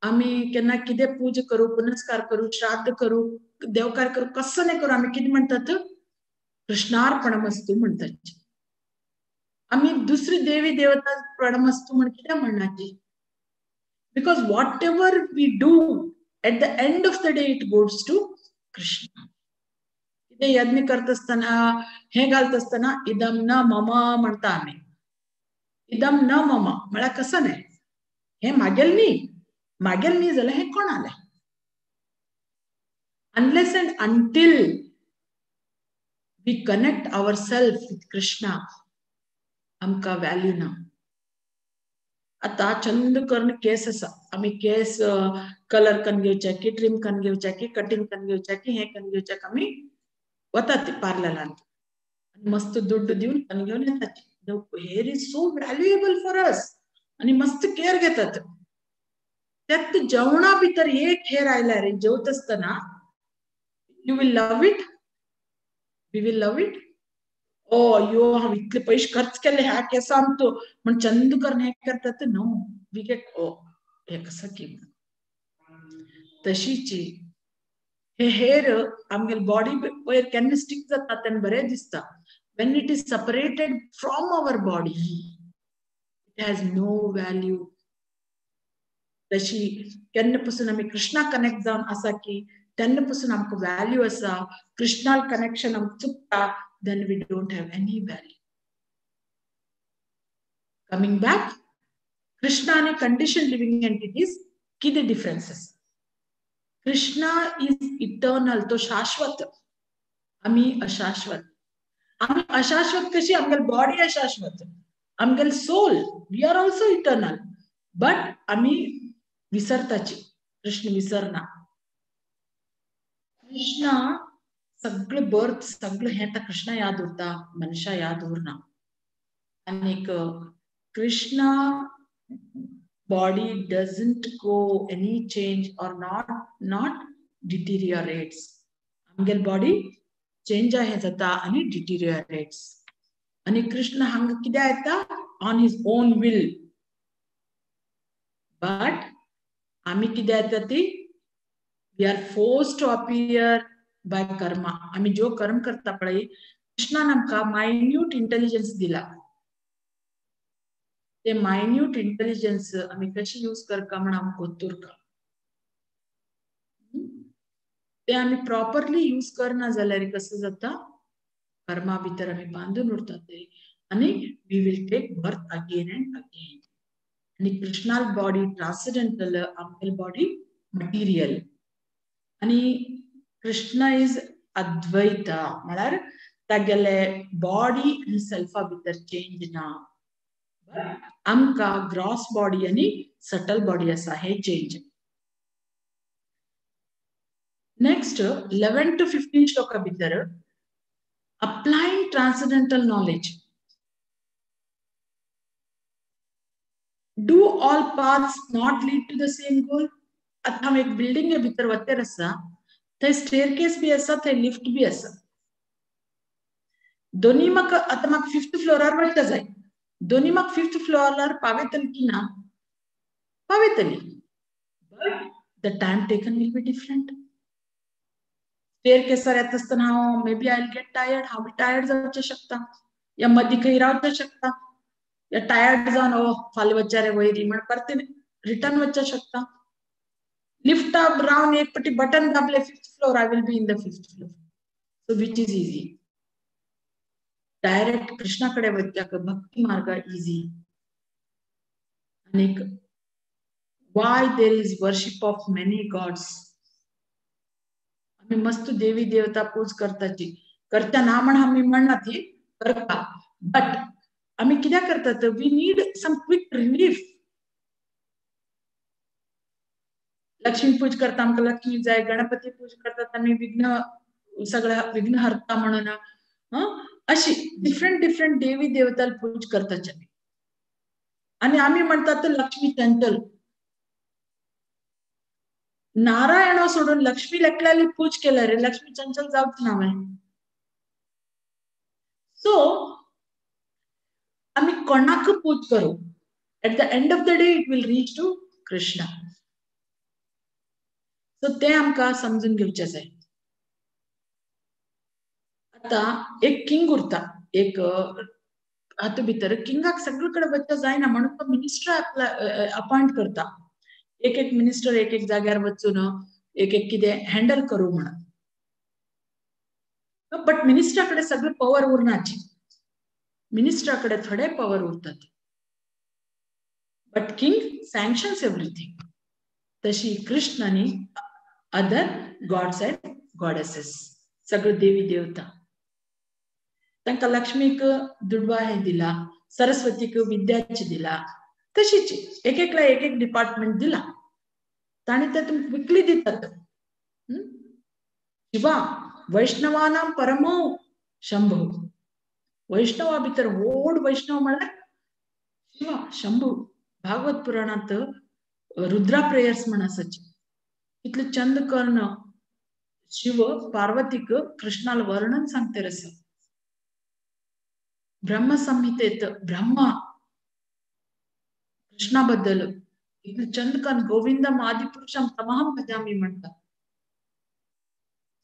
आमी केन्ना कितें पूजा करूं, पुनस्कार करूं, श्राद्ध करूं, देवकार करूं, कसो नाही करूं, आमी कितें म्हणटात? कृष्णार्पणमस्तू म्हणटाची. आमी दुसरी देवी देवता प्रणमस्तू म्हण कित्याक म्हणनाची? Because whatever we do at the end of the day it goes to Krishna. कितें यज्ञ करता आसतना हें घालता आसतना इदम न मम म्हणटा आमी. इदम न मम म्हळ्यार कसो न्ही, हें मागेल न्ही, मागेल न्ही जाल्यार हें कोणालें? Unless and until we connect our self with Krishna आमकां व्हॅल्यू ना. आतां चंद करून केस आसा, आमी केस कलर करून घेवच्या की ट्रीम करून घेवच्या की कटिंग करून घेवच्या की हें करून घेवच्याक आमी वतात पार्लरांत, मस्त दुड्ड दिवन करून घेवन येतात. The hair is so valuable for us आनी मस्त केअर घेतात. त्यात जेवणा भितर एक हेर आयल्यार रे, जेवता आसतना you will love it, we will love it, ओ अय्यो हांव इतले पयशे खर्च केले ह्या केसान तो म्हण चंद करून हें करतात. नो we get ओ हे कसं की तशीची हे हेर आमगेले बॉडी वयर केन्ना स्टिक जाता तेन्ना बरें दिसता. When it is separated from our body it has no value. तशी केन्ना पसून आमी कृष्णा कनेक्ट जावन आसा की तेन्ना पसून आमकां व्हॅल्यू आसा. कृष्णा कनेक्शन आमकां चुकता then we don't have any value. Coming back, Krishna आनी कंडिशन लिव्हिंग एंटिटीज कितें डिफरन्स आसा? कृष्णा is eternal, तो शाश्वत, आमी अशाश्वत. आमी अशाश्वत कशी? आमगेली बॉडी अशाश्वत, आमगेली soul, we are also eternal, but आमी विसरताची. कृष्ण विसरना. कृष्णा सगळे बर्थ सगळे हें आतां कृष्णा याद उरता, मनशा याद उरना. आनीक Krishna body doesn't go any change or not deteriorates. आमगेली बॉडी चेंज हें जाता आनी डिटिरियरेट्स. आनी कृष्ण हांगा कित्याक येता? On his own will. But आमी कित्याक येता ती? We are forced to appear by karma. आमी जो कर्म करता पळय, कृष्णान आमकां मायन्यूट इंटेलिजन्स दिला. ते मायन्यूट इंटेलिजन्स आमी कशी यूज करका म्हण आमकां गोत्तुरका. ते आमी प्रॉपरली यूज करना जाल्यार कसं जाता? कर्मा भितर आमी बांदून उरतात ते आनी we will take birth again and again. आनी कृष्णाल बॉडी ट्रान्सडेंटल, आमगेली बॉडी मटिरियल. आनी कृष्ण is अद्वैत, म्हळ्यार तागेले बॉडी आनी सेल्फा भितर चेंज ना. आमकां ग्रॉस बॉडी आनी सटल बॉडी आसा, हे चेंज. नेक्स्ट 11 to 15 श्लोका भितर applying transcendental knowledge. Do all paths not lead to the same goal? आतां हांव एक बिल्डिंगे भितर वतेर आसा, थंय स्टेअरकेस बी आसा, थंय लिफ्ट बी आसा. दोनी म्हाका आतां म्हाका फिफ्थ फ्लोरार वचपाक जाय, दोनी म्हाका फिफ्थ फ्लोरार पावयतली की ना? पावयतली, but the time taken will be different. स्टेअरकेसार येता आसतना हांव maybe I will get tired, हांव बी टायर्ड जावचें शकता, या मदीं खंय रावचें शकता, या टायर्ड जावन ओ फाल्यां वचचें रे वयरी म्हण परतें रिटर्न वचचें शकता. लिफ्टा रावन एक पटी बटन दाबले fifth floor, I will be in the fifth floor. So which is easy? Direct Krishna कडेन वचपाक भक्ती मार्ग इजी. आनीक why there is worship of many gods? आमी मस्त देवी देवता पूज करताची, करता ना म्हण आमी म्हणना ती करता, बट आमी कित्याक करतात? We need some quick relief. Lakshmi पूज करता आमकां लक्ष्मी जाय, गणपती पूज करतात आमी विघ्न सगळ्या विघ्न हरता म्हणून, अशी डिफरंट डिफरंट देवी देवता पूज करतात आमी. आनी आमी म्हणतात लक्ष्मी चंचल. नारायण सोडून लक्ष्मी एकल्याली पूज केल्या रे, लक्ष्मी चंचल जावच ना मागीर. सो आमी कोणाक पूज करूं, at the end of the day it will reach to Krishna. So ते आमकां समजून घेवचें जाय. आतां एक किंग उरता, एक हातूंत भितर किंगाक सगळे कडेन वचचें जायना म्हणून तो मिनिस्टर अपॉयंट करता. एक एक मिनिस्टर एक एक जाग्यार वचून एक एक कितें हँडल करूं म्हणून. बट मिनिस्टरा कडेन सगळे पवर उरनाची, मिनिस्टरा कडेन थोडे पवर उरतात, बट किंग सँक्शन्स एवरीथींग. तशी कृष्ण आनी अदर गॉड्स अँड गॉडेसेस, सगळे देवी देवता, तांकां लक्ष्मीक दुडवा हें दिला, सरस्वतीक विद्याची दिला, तशीच एक एकला एक एक डिपार्टमेंट दिला ताणी ते तुमकां क्विकली दितात. शिवा वैष्णवानां परमो शंभू, वैष्णवा भितर व्हड वैष्णव म्हळ्यार शिवा शंभू. भागवत पुराणांत रुद्रा प्रेयर्स म्हण आसाची, कितले चंद कर्ण शिव पार्वतीक कृष्णाल वर्णन सांगते आसा. ब्रह्म संहितेत ब्रह्मा कृष्णा बद्दल इतले चंद गोविंदम आदिपुरुषम तमहम भजामी म्हणटा.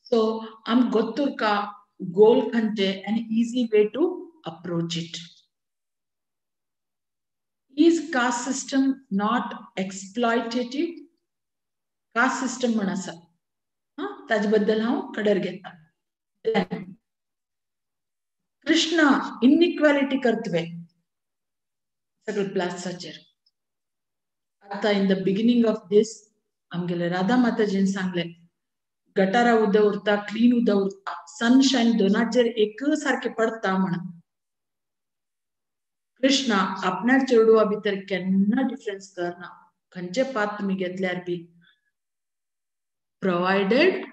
सो आम गोत्तुरका गोल खंचे an easy way to approach it. Is caste system not exploitative? Caste system म्हण आसा, ताजे बद्दल हांव कडेर घेता. कृष्णा इनइक्वालिटी करतवे सगळे प्लासाचेर. आता in the beginning of this आमगेले राधा माताजीन सांगले गटारा उदक उरता, क्लीन उदक उरता, सनशायन दोनाचेर एक सारखे पडता म्हण. कृष्णा आपल्या चेडवा भितर केन्ना डिफरन्स करना, खंयचे पात तुमी घेतल्यार बी, प्रोवायडेड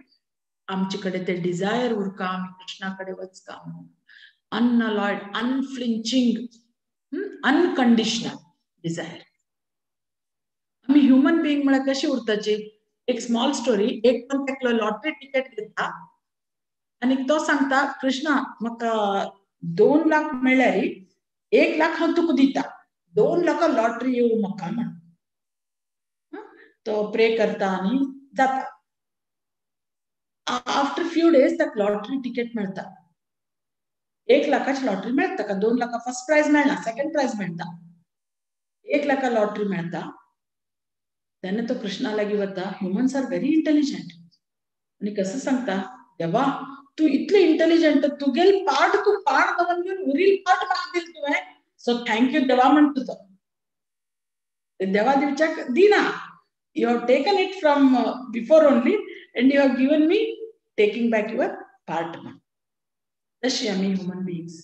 आमचे कडेन ते डिजायर उरका, आमी कृष्णा कडेन वचका म्हणून. Unalloyed, unflinching, unconditional Dzire. आमी ह्युमन बिंग म्हळ्यार कशी उरताची. एक स्मॉल स्टोरी, एक पण एकलो लॉटरी टिकेट घेता आनी तो सांगता कृष्णा म्हाका 2 लाख मेळ्ळ्यार 1 लाख हांव तुका दिता, 2 लाख लॉटरी येवं म्हाका म्हण. तो प्रे करता आनी जाता. आफ्टर फ्यू डेज ताका लॉटरी टिकेट मेळटा, 1 लाखाची लॉटरी मेळटा ताका, 2 लाखा फर्स्ट प्रायज मेळना, सेकंड प्रायज मेळटा, 1 लाखा लॉटरी मेळटा. तेन्ना तो कृष्णा लागीं वता. ह्युमन्स are very intelligent आनी कसं सांगता, देवा तूं इतले इंटेलिजंट, तुगेल पार्ट तूं पार्ट दवर घेवन उरील पार्ट म्हाका दिल तुवें, सो thank you देवा म्हणटा तो. देवा दिवच्याक दिना, you have taken it from before only and you have given me, taking back your part म्हण. तशी आमी ह्युमन बिंग्स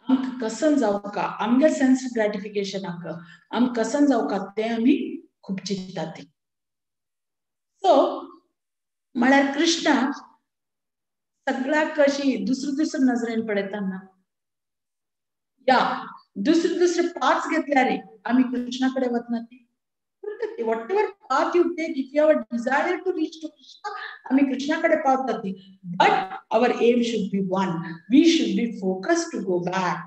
आमकां कसन जावका, आमगे सेन्स ग्रॅटिफिकेशनाक आमकां कसन जावका तें आमी खूब चिंततात. सो म्हळ्यार कृष्णा सगळ्याक अशी दुसरे दुसरे नजरेन पळयता ना, या दुसरे दुसरे पार्ट्स घेतल्यार आमी कृष्णा कडेन वतना ती whatever path you take, if you have a desire to reach to Krishna, आमी कृष्णा कडेन पावता ती. But our aim should be one, we should be focus to go back.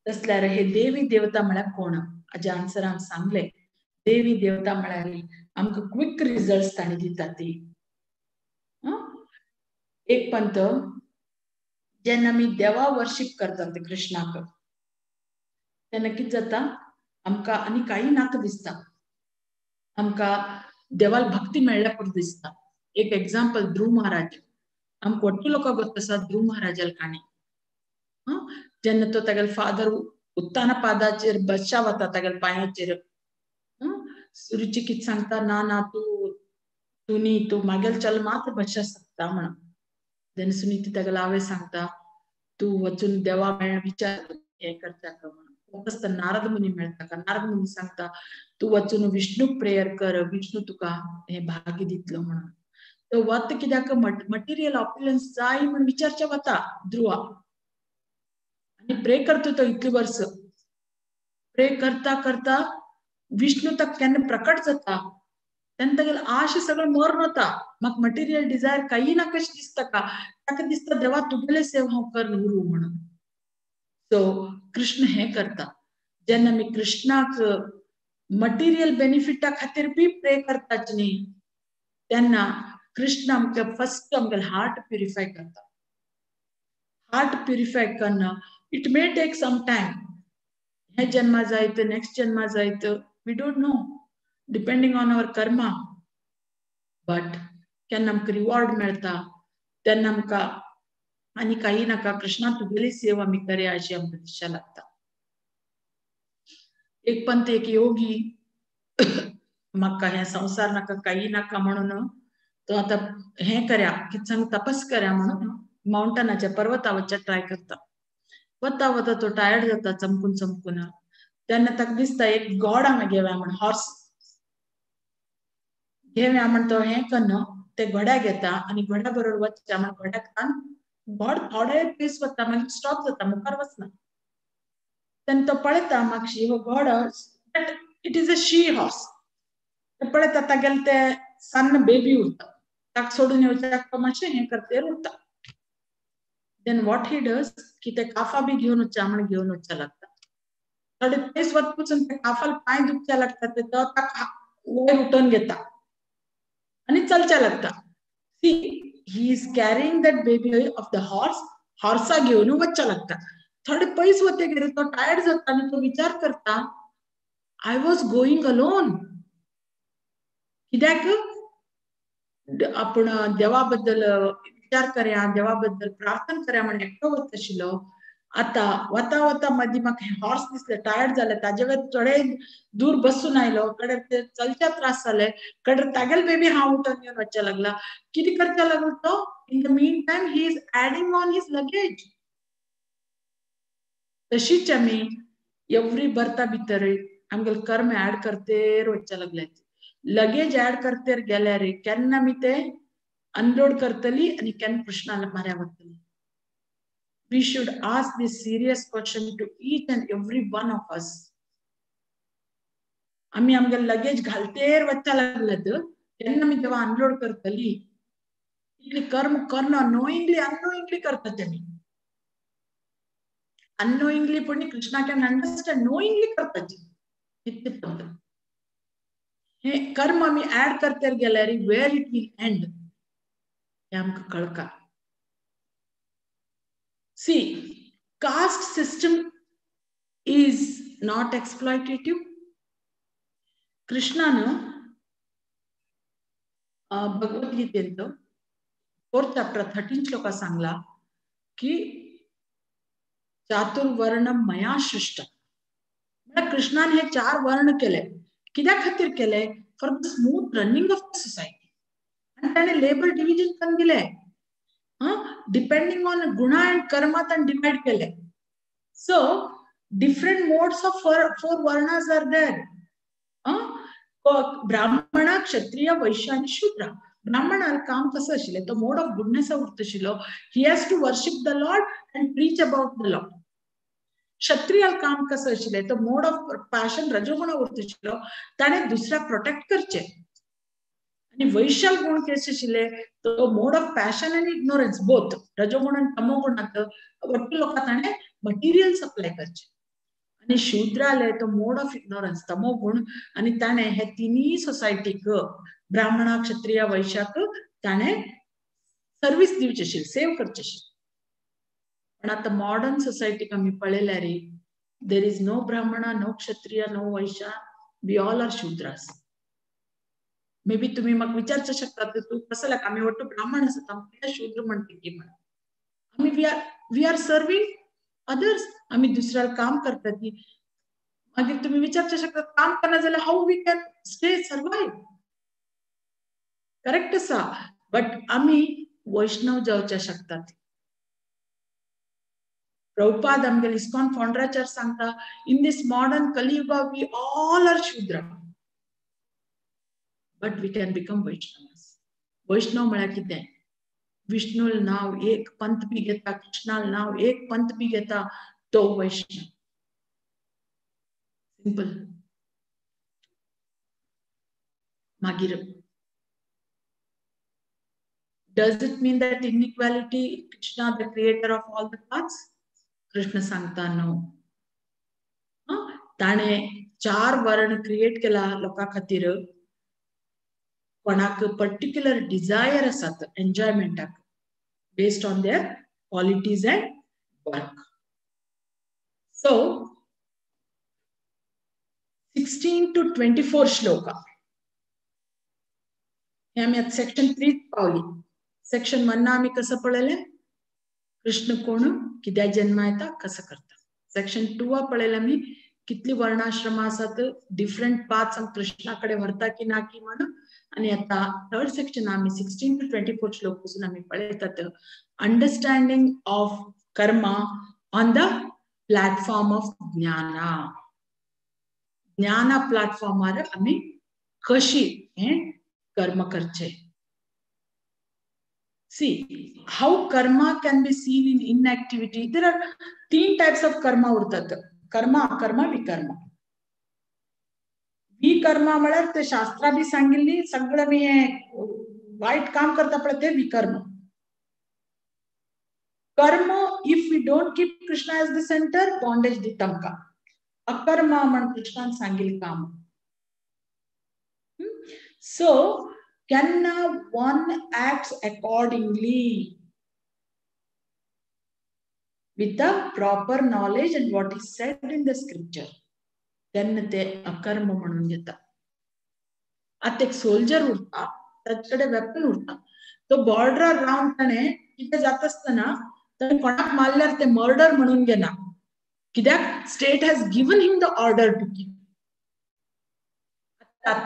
तसल्यार हे देवी देवता म्हळ्यार कोण? हाजे आन्सर आम सांगले. देवी देवता म्हळ्यार आमकां क्विक रिजल्ट्स तांणी दिता ती. एक पंत जेन्ना आमी देवा वर्शीप करतात कृष्णाक तेन्ना कितें जाता, आमकां आनी कांय नाका दिसता, आमकां देवाल भक्ती मेळ्ळ्या पुरो दिसता. एक एग्जाम्पल ध्रुव महाराज, आमकां वट्टू लोकांक गोत आसा ध्रुव महाराजाल काणी. जेन्ना तो तागेलो फादर उत्ताना पादाचेर बसच्या वता तागेल्या पांयाचेर, रुची कितें सांगता, ना ना तूं तूं न्ही, तूं मागेल चल मात्र बसच्या शकता म्हणून. जेन्ना सुनीती तागेलो आवय सांगता तूं वचून देवा मेळ विचार हें करता म्हणून. आसतना नारद मुनी मेळटा, नारद मुनी सांगता तूं वचून विष्णू प्रेयर कर, विष्णू तुका हें भाग्य दितलो म्हणून. तो वत कित्याक मटेरियल ऑप्युलन्स जाय म्हण विचारच्या वता ध्रुवा, आनी प्रे करता तो इतली वर्स. प्रे करता करता विष्णू ताका केन्ना प्रकट जाता तेन्ना तागेलो आश सगळें मरण वता. म्हाका मटेरियल डिजायर कांय ना कशें दिसता का, ताका दिसता देवा तुगेले सेवा हांव कर उरूं म्हणून. सो कृष्ण हें करता. जेन्ना आमी कृष्णाक मटेरियल बेनिफिटा खातीर बी प्रे करतात न्ही, तेन्ना कृष्ण आमकां फर्स्ट आमगेलें हार्ट प्युरिफाय करता. हार्ट प्युरिफाय करना it may take some time, हे जन्मा जायत नेक्स्ट जन्मा जायत, we don't know, depending on our karma. But केन्ना आमकां रिवॉर्ड मेळटा तेन्ना आमकां आनी कांय नाका, कृष्णा तुगेली सेवा आमी करया अशी आमकां दिशा लागता. एक पंत एक योगी म्हाका हें संवसार नाका कांय नाका म्हणून तो आतां हें करया कितें सांग तपस करया म्हणून माउंटनाच्या पर्वता वचच्या ट्राय करता. वता वता तो टायर्ड जाता चमकून चमकून. तेन्ना ताका दिसता एक गॉड हांगा घेवया म्हण, हॉर्स घेवया म्हण तो हें कन्न ते घोड्या घेता आनी घोड्या बरोबर वचच्या म्हण घोड्याक तान गॉड थोडे पयस वता, मागीर स्टॉप जाता, मुखार वचना. तेन्ना तो पळयता मागशी हो god, but it is a she horse. पळयता तागेले ते सन्न बेबी उरता, ताका सोडून येवच्याक तो मातशें हें करतेर उरता. Then what he does की ते काफा बी घेवन वचच्या म्हण घेवन वचच्या लागता. थोडे पयस वतकूच ते काफाल पांय दुखच्या लागता, ते तो वयर उठोवन घेता आनी चलच्या लागता. See, he is carrying that baby of the horse, हॉर्सा घेवन वचच्या लागता. थोडे पयस वतगीर तो टायर्ड जाता आनी तो विचार करता, I was going alone. कित्याक आपण देवा बद्दल विचार करया, देवा बद्दल प्रार्थना करया म्हण एकटो वत आशिल्लो. आतां वता वता मदीं म्हाका हॉर्स दिसले, टायर्ड जाले, ताजे वयर थोडे दूर बसून आयलो, कडेर ते चलच्या त्रास जाले, कडेर तागेल बेबी हांव उठून घेवन वचच्या लागला. कितें करच्या लागलो तो, in the mean time he is adding on his luggage. तशीच आमी एवरी बर्था भितर आमगेले कर्म ऍड करतेर वचच्या लागले. लगेज ऍड करतेर गेल्यार केन्ना आमी ते अनलोड करतली आनी केन्ना कृष्णा माऱ्या वतली. We should ask this serious question to each and every one of us. आमी आमगे लगेज घालतेर वचच्या लागले, केन्ना आमी तेव्हा अनलोड करतली. इतली कर्म करणं नोईंगली अननोईंगली करतात आमी. अननोईंगली पण कृष्णा can understand, knowingly करतात इतले पद्धत. हे कर्म आमी ऍड करतेर गेल्यार वेर it will and हे आमकां कळका. See, caste system is not exploitative. कृष्णान भगवद्गीतेंत 4th chapter 13 श्लोका सांगला की चातुर्वर्ण मया सृष्ट. म्हळ्यार कृष्णान हे 4 वर्ण केले. कित्या खातीर केले? For the smooth running of the society. आनी ताणें लेबर डिविजन करून दिले, डिपेंडिंग ऑन गुणा अँड कर्मा ताणें डिवायड केले. So different modes of 4 varnas are there. Brahmana, Kshatriya, Vaishya आनी शूद्र. ब्राह्मणाल काम कसं आशिल्लें, तो मोड ऑफ गुडनेस उरता आशिल्लो. He has to worship the lord and preach about the lord. क्षत्रियाल काम कसं आशिल्लें, तो मोड ऑफ पॅशन रजोगुण उरता आशिल्लो, ताणें दुसऱ्याक प्रोटेक्ट करचें. आनी वैश्याल गुण कशे आशिल्ले, तो मोड ऑफ पॅशन आनी इग्नोरन्स बोथ, रजोगुण आनी तमोगुणांत वट्टू लोकांक ताणें मटिरियल सप्लाय करचें. आनी शूद्राले तो मोड ऑफ इग्नोरन्स तमोगुण, आनी ताणें हे तिनूय सोसायटीक ब्राह्मणा, क्षत्रिय, वैश्याक ताणें सर्वीस दिवची आशिल्ली, सेव करची आशिल्ली. पण आतां मॉडर्न सोसायटीक आमी पळयल्यार there is no Brahmana, no Kshatriya, no Vaishya, we all are Shudras. May be तुम्ही म्हाका विचारचें शकता, तूं कसो लायक आमी वट्टू ब्राह्मण आसात, आमकां शूद्र म्हणटा की म्हणून. आमी we are serving others, आमी दुसऱ्याक काम करतात. ती मागीर तुमी विचारचें शकता, काम करना जाल्यार how we can stay survive. Correct आसा, बट आमी वैष्णव जावच्या शकतात. प्रभुपाद आमगेले इस्कॉन फाउंडराचेर सांगता, in this modern Kaliyuga we all are Shudra, but we can become Vaishnavas. Vaishnav म्हळ्यार कितें? विष्णूल नाव एक पंथ बी घेता, कृष्णाल नाव एक पंथ बी घेता, तो वैष्णव. सिंपल. मागीर does it mean that inequality, Krishna the creator of all the paths? Krishna सांगता नो. ताणें 4 वर्ण क्रिएट केला लोकां खातीर, कोणाक पर्टिक्युलर डिझायर आसात एन्जॉयमेंटाक, based on their qualities and work. So 16 to 24 shloka हे आमी आतां सेक्शन 3 पावली. सेक्शन 1 आमी कसं पळयलें, कृष्ण कोण, कित्याक जन्मा येता, कसं करता. सेक्शन 2 पळयलें आमी कितली वर्णाश्रमा आसात, डिफरंट पाथ्स आमी कृष्णा कडेन व्हरता की ना की म्हणून. आनी आतां थर्ड सेक्शन आमी 16 to 24 श्लोक पासून आमी पळयतात understanding of karma on the platform of jnana. ज्ञाना प्लॅटफॉर्मार आमी कशी हें कर्म करचें. See how karma can be seen in inactivity. There are 3 types of karma उरतात, कर्म, अकर्म, विकर्म. विकर्मा म्हळ्यार ते शास्त्रा बी सांगिल्ली सगळें आमी हें वायट काम करता पळय ते विकर्म. Karma if we don't keep Krishna as the centre bondage दिता आमकां. अकर्मा म्हण कृष्णान सांगिल्लें काम. सो केन्ना one acts accordingly with the proper knowledge and what is said in the scripture, तेन्ना ते अकर्म म्हणून घेता. आतां एक सोल्जर उरता, ताचे कडेन वेपन उरता, तो बॉर्डरार रावन ताणें कितें जाता आसतना ताणें कोणाक मारल्यार ते मर्डर म्हणून घेना. कित्याक state has given him the order to kill.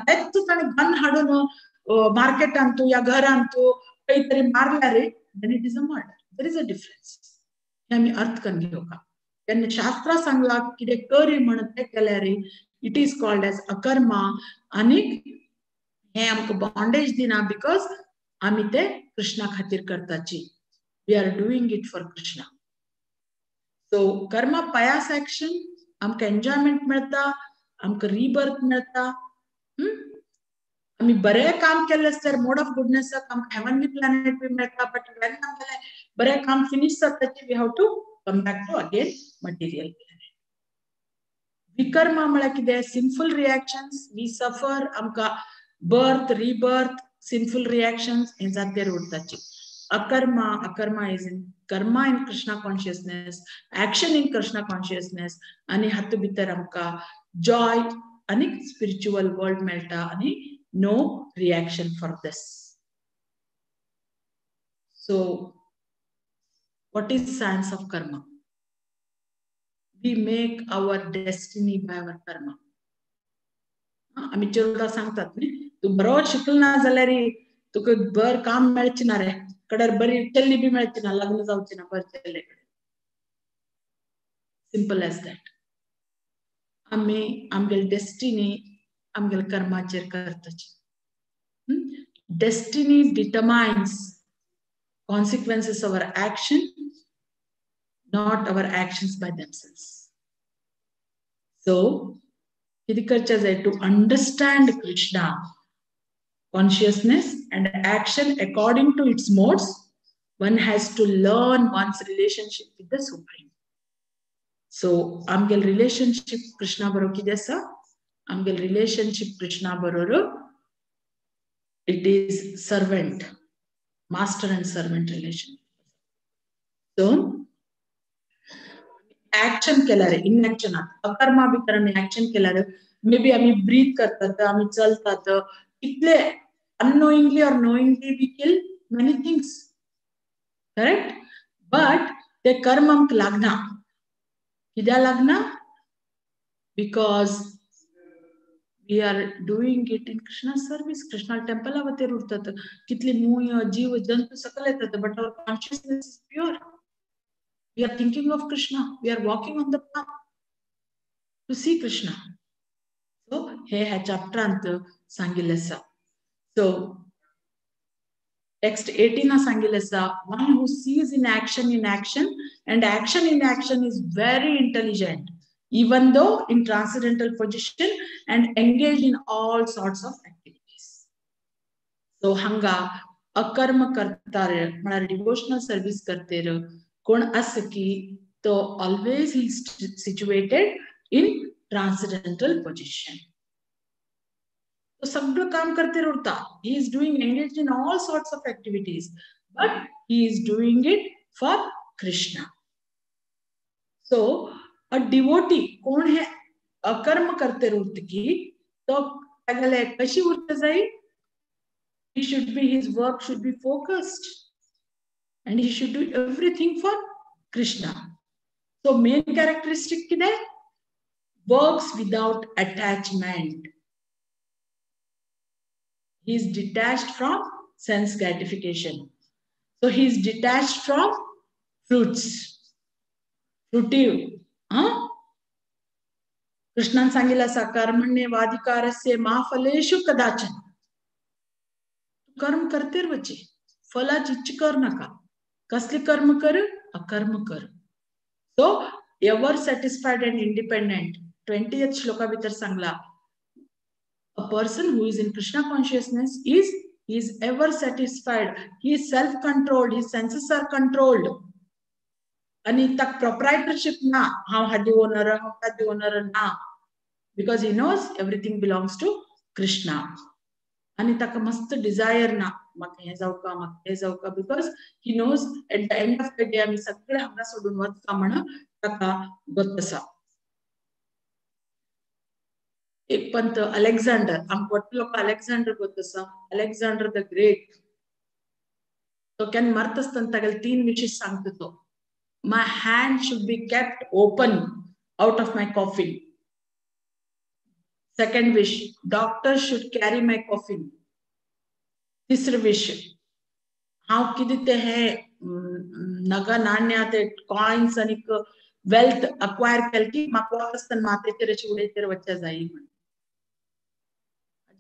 तेच ताणें गन हाडून मार्केटांत या घरांत खंय तरी मारल्यार then it is a murder. There is a difference. हे आमी अर्थ करून घेवका. तेन्ना शास्त्रा सांगला कितें कर म्हणून तें केल्यार it is called as akarma. आनी हे आमकां बॉन्डेज दिना because आमी ते कृष्णा खातीर करताची. We are doing it for Krishna. So karma pious action आमकां एन्जॉयमेंट मेळटा, आमकां रिबर्थ मेळटा. आमी बरें काम केलें आसल्यार मोड ऑफ गुडनेसाक आमकां हेवनली प्लॅनेट बी मेळटा. बट when आमगेलें बरें काम finish जाताची we have to come back to again material planet. Vikarma म्हळ्यार कितें? सिनफूल रिएक्शन्स we सफर. आमकां बर्थ रिबर्थ सिनफूल रिएक्शन्स हे जातेर उरताची. Akarma, akarma is in karma in Krishna consciousness, action in Krishna consciousness. आनी हातूंत भितर आमकां जॉय आनी स्पिरिच्युअल वर्ल्ड मेळटा आनी no reaction for this. So what is science of karma? We make our destiny by our karma. आमी चेडवां सांगतात न्ही, तूं बरो शिकल ना जाल्यार तुका बर काम मेळचें ना रे, कडेर बरी चल्ली बी मेळची ना, लग्न जावचें ना बरें चल्ले कडेन. Simple as that. आमी आमगेली डेस्टिनी आमगेले कर्माचेर करताची. Destiny determines consequences of our action, not our actions by themselves. So कितें करचें जाय? To understand Krishna consciousness and action according to its modes, one has to learn one's relationship with the Supreme. So आमगेल रिलेशनशिप कृष्णा बरोबर कितें आसा? आमगेल रिलेशनशिप कृष्णा बरोबर it is servant, master and servant relation. So action केल्यार इनएक्शन अकर्मा भितर आमी एक्शन केल्यार मे बी आमी ब्रीथ करतात, आमी चलतात, कितले unknowingly or knowingly we kill many things, correct? But ते कर्म आमकां लागना. कित्याक लागना? Because we are doing it in Krishna service. Krishna Templar वतेर उरतात, कितले मूय जीव जंतू सकल येतात, but our consciousness is pure. We are thinking of Krishna, we are walking on the path to see Krishna. So हे ह्या चॅप्टरांत सांगिल्लें आसा. सो टेक्स्ट 18 सांगिल्लें आसा, one who sees in action and action in action is very intelligent, even though in transcendental position and engaged in all sorts of activities. So hanga akarma kartar म्हळ्यार डिवोशनल सर्विस करतेर कोण आसा की तो always he situated in transcendental position. तो सगळं काम करते उरता. He is doing engage in all sorts of activities, but he is doing it for Krishna. So a devotee कोण हे अकर्म करते उरत की तो तागेले कशी उरता जाय? He should be, his work should be focused and he should do everything for Krishna. So main characteristic कितें? Works without attachment. He is detached from sense gratification. So he is detached from fruits, fruitive. कृष्णान सांगितलं आसा कर्मण्येवाधिकारस्य मा फलेषु कदाचन. कर्म करतेर वचे, फलाची इच्छा कर नका. कसली कर्म कर? अकर्म कर. So ever satisfied and independent. 20th shloka भितर सांगला, a person who is in Krishna consciousness is ever satisfied, he is self-controlled, his senses are controlled. आनी ताका प्रोप्रायटरशीप ना, हांव हाजी ओनर हांव ताजी ओनर ना, because he knows everything belongs to Krishna. आनी ताका मस्त डिजायर ना म्हाका हें जावका म्हाका हें जावका, because he knows at the end of the day आमी सगळे हांगा सोडून वचका म्हण ताका गत आसा. एक पंत अलेक्झांडर, आमकां वट्ट लोक अलेक्झांडर गत आसा, अलेक्झांडर the great. तो केन्ना मरता आसतना तागेले 3 विशीस सांगता तो. My hand should be kept open out of my coffin. Second wish, doctor should carry my coffin. तिसरो विश, हांव कितें तें हें नगा नाण्या ते कॉयन्स आनी वेल्थ अक्वायर केलें की म्हाका वता आसतना माथ्याचेर अशें उडयतेर वचचें जाय म्हण.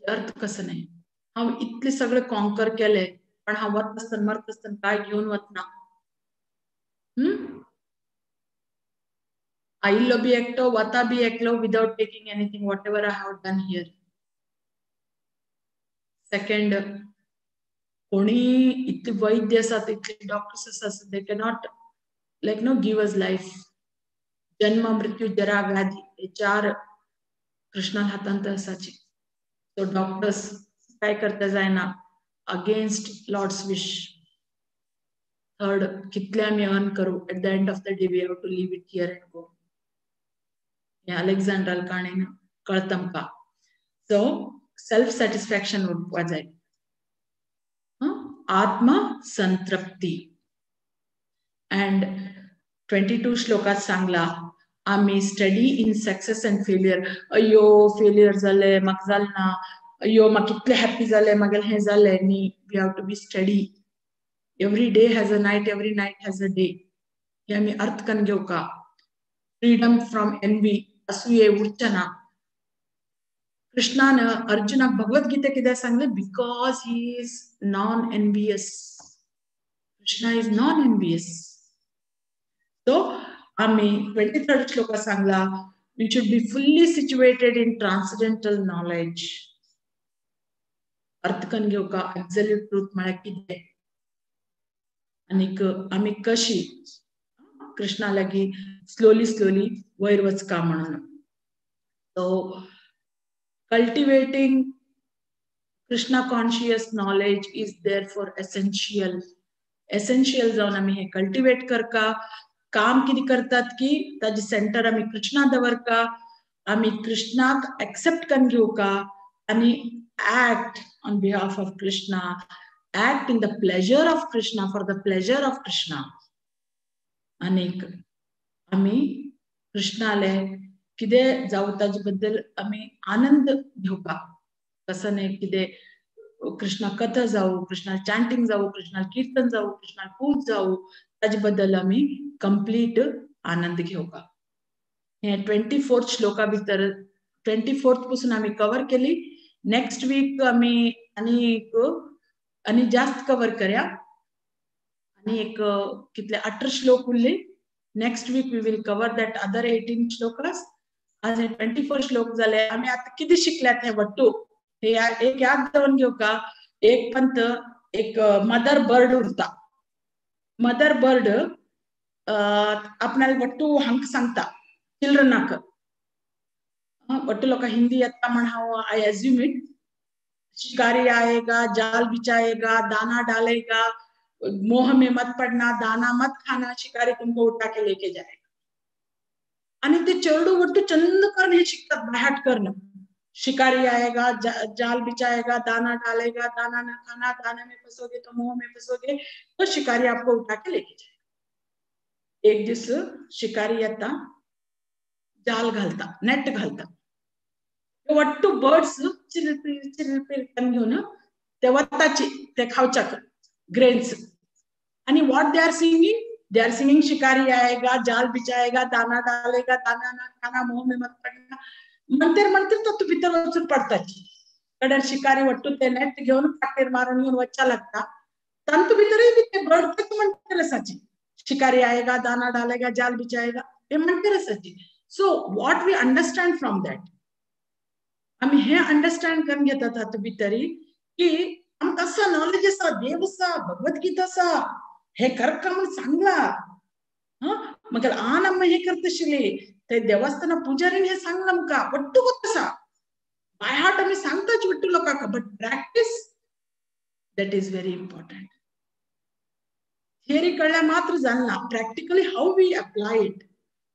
अर्थ कसो न्ही, हांव इतलें सगळें कॉन्कर केलें पण हांव वता आसतना मरता आसतना काय घेवन वतना. आयिल्लो बी एकटो वता बी एकलो without taking anything whatever I have done here. Second, कोणी इतले वैद्य आसात इतले डॉक्टर्स आसात, they cannot like no give us life. जन्म मृत्यू जरा व्याधी हे 4 कृष्णा हातांत आसाची. सो डॉक्टर्स काय करता जायना अगेन्स्ट लॉर्ड्स विश. थर्ड, कितले आमी अर्न करूं at the end of the day we have to leave it here and go. हे अलेक्झांडर काणयेन कळता आमकां. सो सेल्फ सॅटिस्फॅक्शन उरपा जाय, आत्म संतृप्ती. अँड 22 श्लोकात सांगला आमी study in success and failure. अय्यो फेलियर जालें म्हाका जालें ना, अय्यो म्हाका कितलें हॅप्पी जालें म्हागेलें हें जालें न्ही. We have to be steady. Every day has a night, every night has a day. हे आमी अर्थ करून घेवका. फ्रीडम फ्रॉम एनवी, असूये उरचें ना. कृष्णान अर्जुनाक भगवद्गीता कित्याक सांगलें? Because he is non envious. Krishna is non envious. So आमी 23rd श्लोका सांगला we should be fully situated in transcendental knowledge. अर्थ करून घेवका एब्सोल्यूट ट्रूथ म्हळ्यार कितें आनीक आमी कशी कृष्णा लागीं स्लोली स्लोली वयर वचका म्हणून. So cultivating Krishna conscious knowledge is therefore essential. Essential जावन आमी हें कल्टिवेट करका. काम कितें करतात की ताजे सेंटर आमी कृष्णा दवरका, आमी कृष्णाक एक्सेप्ट करून घेवका आनी act on behalf of Krishna, act in the pleasure of Krishna, for the pleasure of Krishna. आनीक आमी कृष्णाले कितें जावं ताजे बद्दल आमी आनंद घेवपा. कसो न्ही कितें कृष्णा कथा जावं, कृष्णा चांटिंग जावं, कृष्णा कीर्तन जावं, कृष्णा पूज जावं, ताजे बद्दल आमी कंप्लीट आनंद घेवपा. हे 24th श्लोका भितर 24th पासून आमी कवर केली. नेक्स्ट वीक आमी आनी आनी जास्त कवर करया. आनी एक कितले 18 श्लोक उरले. Next week we will cover that other 18 shlokas. आज हे 24 श्लोक जाले. आमी आतां कितें शिकल्यात हे वट्टू हे एक याद दवरून घेवका. एक पंत एक मदर बर्ड उरता. मदर बर्ड आपणाले वट्टू हांकां सांगता चिल्ड्रनाक. वट्टू लोकां हिंदी येता म्हण हांव I assume it. शिकारी आएगा, जाल बिछाएगा, दाना डालेगा, मोह में मत पड़ना, दाना मत खाना, शिकारी तुमको उठा के लेके जाएगा. आणि ते चेडू वट्टू चंद करून हे शिकतात, बायहाट करणं. शिकारी आएगा, जाल बिछाएगा, दाना डालेगा, दाना ना खाना, दाना में फंसोगे तो मोह में फंसोगे, तो शिकारी आपको उठा के लेके जाएगा. एक दीस शिकारी येता, जाल घालता, नेट घालता. वट्टू बर्ड्स चिरपिर चिरपिर करून घेवन ते वताची ते खावच्याक ग्रेन्स. आणि what they are singing? They are singing शिकारी आएगा, जाल बिछाएगा, दाना डालेगा, दाना ना खाना, मोह में मत पडना. म्हणतेर म्हणतेर तो तू भितर वचून पडताची. कडेन शिकारी वट्टू ते नेट घेवन फाटीर मारून घेवन वच्चा लागता. तांतू भितरूय बी ते बर्ड तेच म्हणतेर आसाची, शिकारी आएगा, दाना डालेगा, जाल बिछाएगा, हे म्हणतेर आसाची. So what we understand from that? आमी हे अंडरस्टँड करून घेतात तातूंत भितरी की आमकां आसा नॉलेज आसा, देव आसा, भगवद्गीता आसा, हे करका म्हूण सांगला. मग आ नम्मा हे करतशिले ते देवस्थाना पुजारीन हे सांगला आमकां वट्टू आसा बाय हार्ट आमी सांगताच वट्टू लोकांक, but practice that is very important. Theory कळ्ळ्या मात्र जालना, practically how we apply it,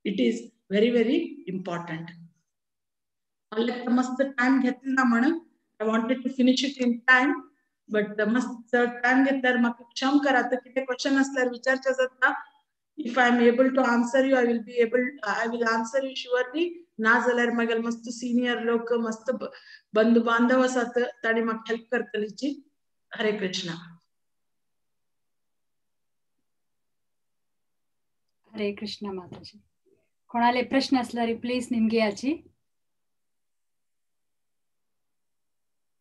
it is very very important. मस्त टाइम घेतला म्हणून I wanted to finish it in time, but मस्त टाइम घेतल्यार म्हाका क्षम करात. कितें क्वेश्चन असल्यार विचारचें जाता. If I am able to answer you, I will be able, I will answer you surely. ना जाल्यार मागीर मस्त सिनियर लोक मस्त बंधू बांधव आसात ताणी म्हाका हेल्प करतलीची. हरे कृष्णा. हरे कृष्णा माताजी. कोणाले प्रश्न असल्यार प्लीज निमगे याची.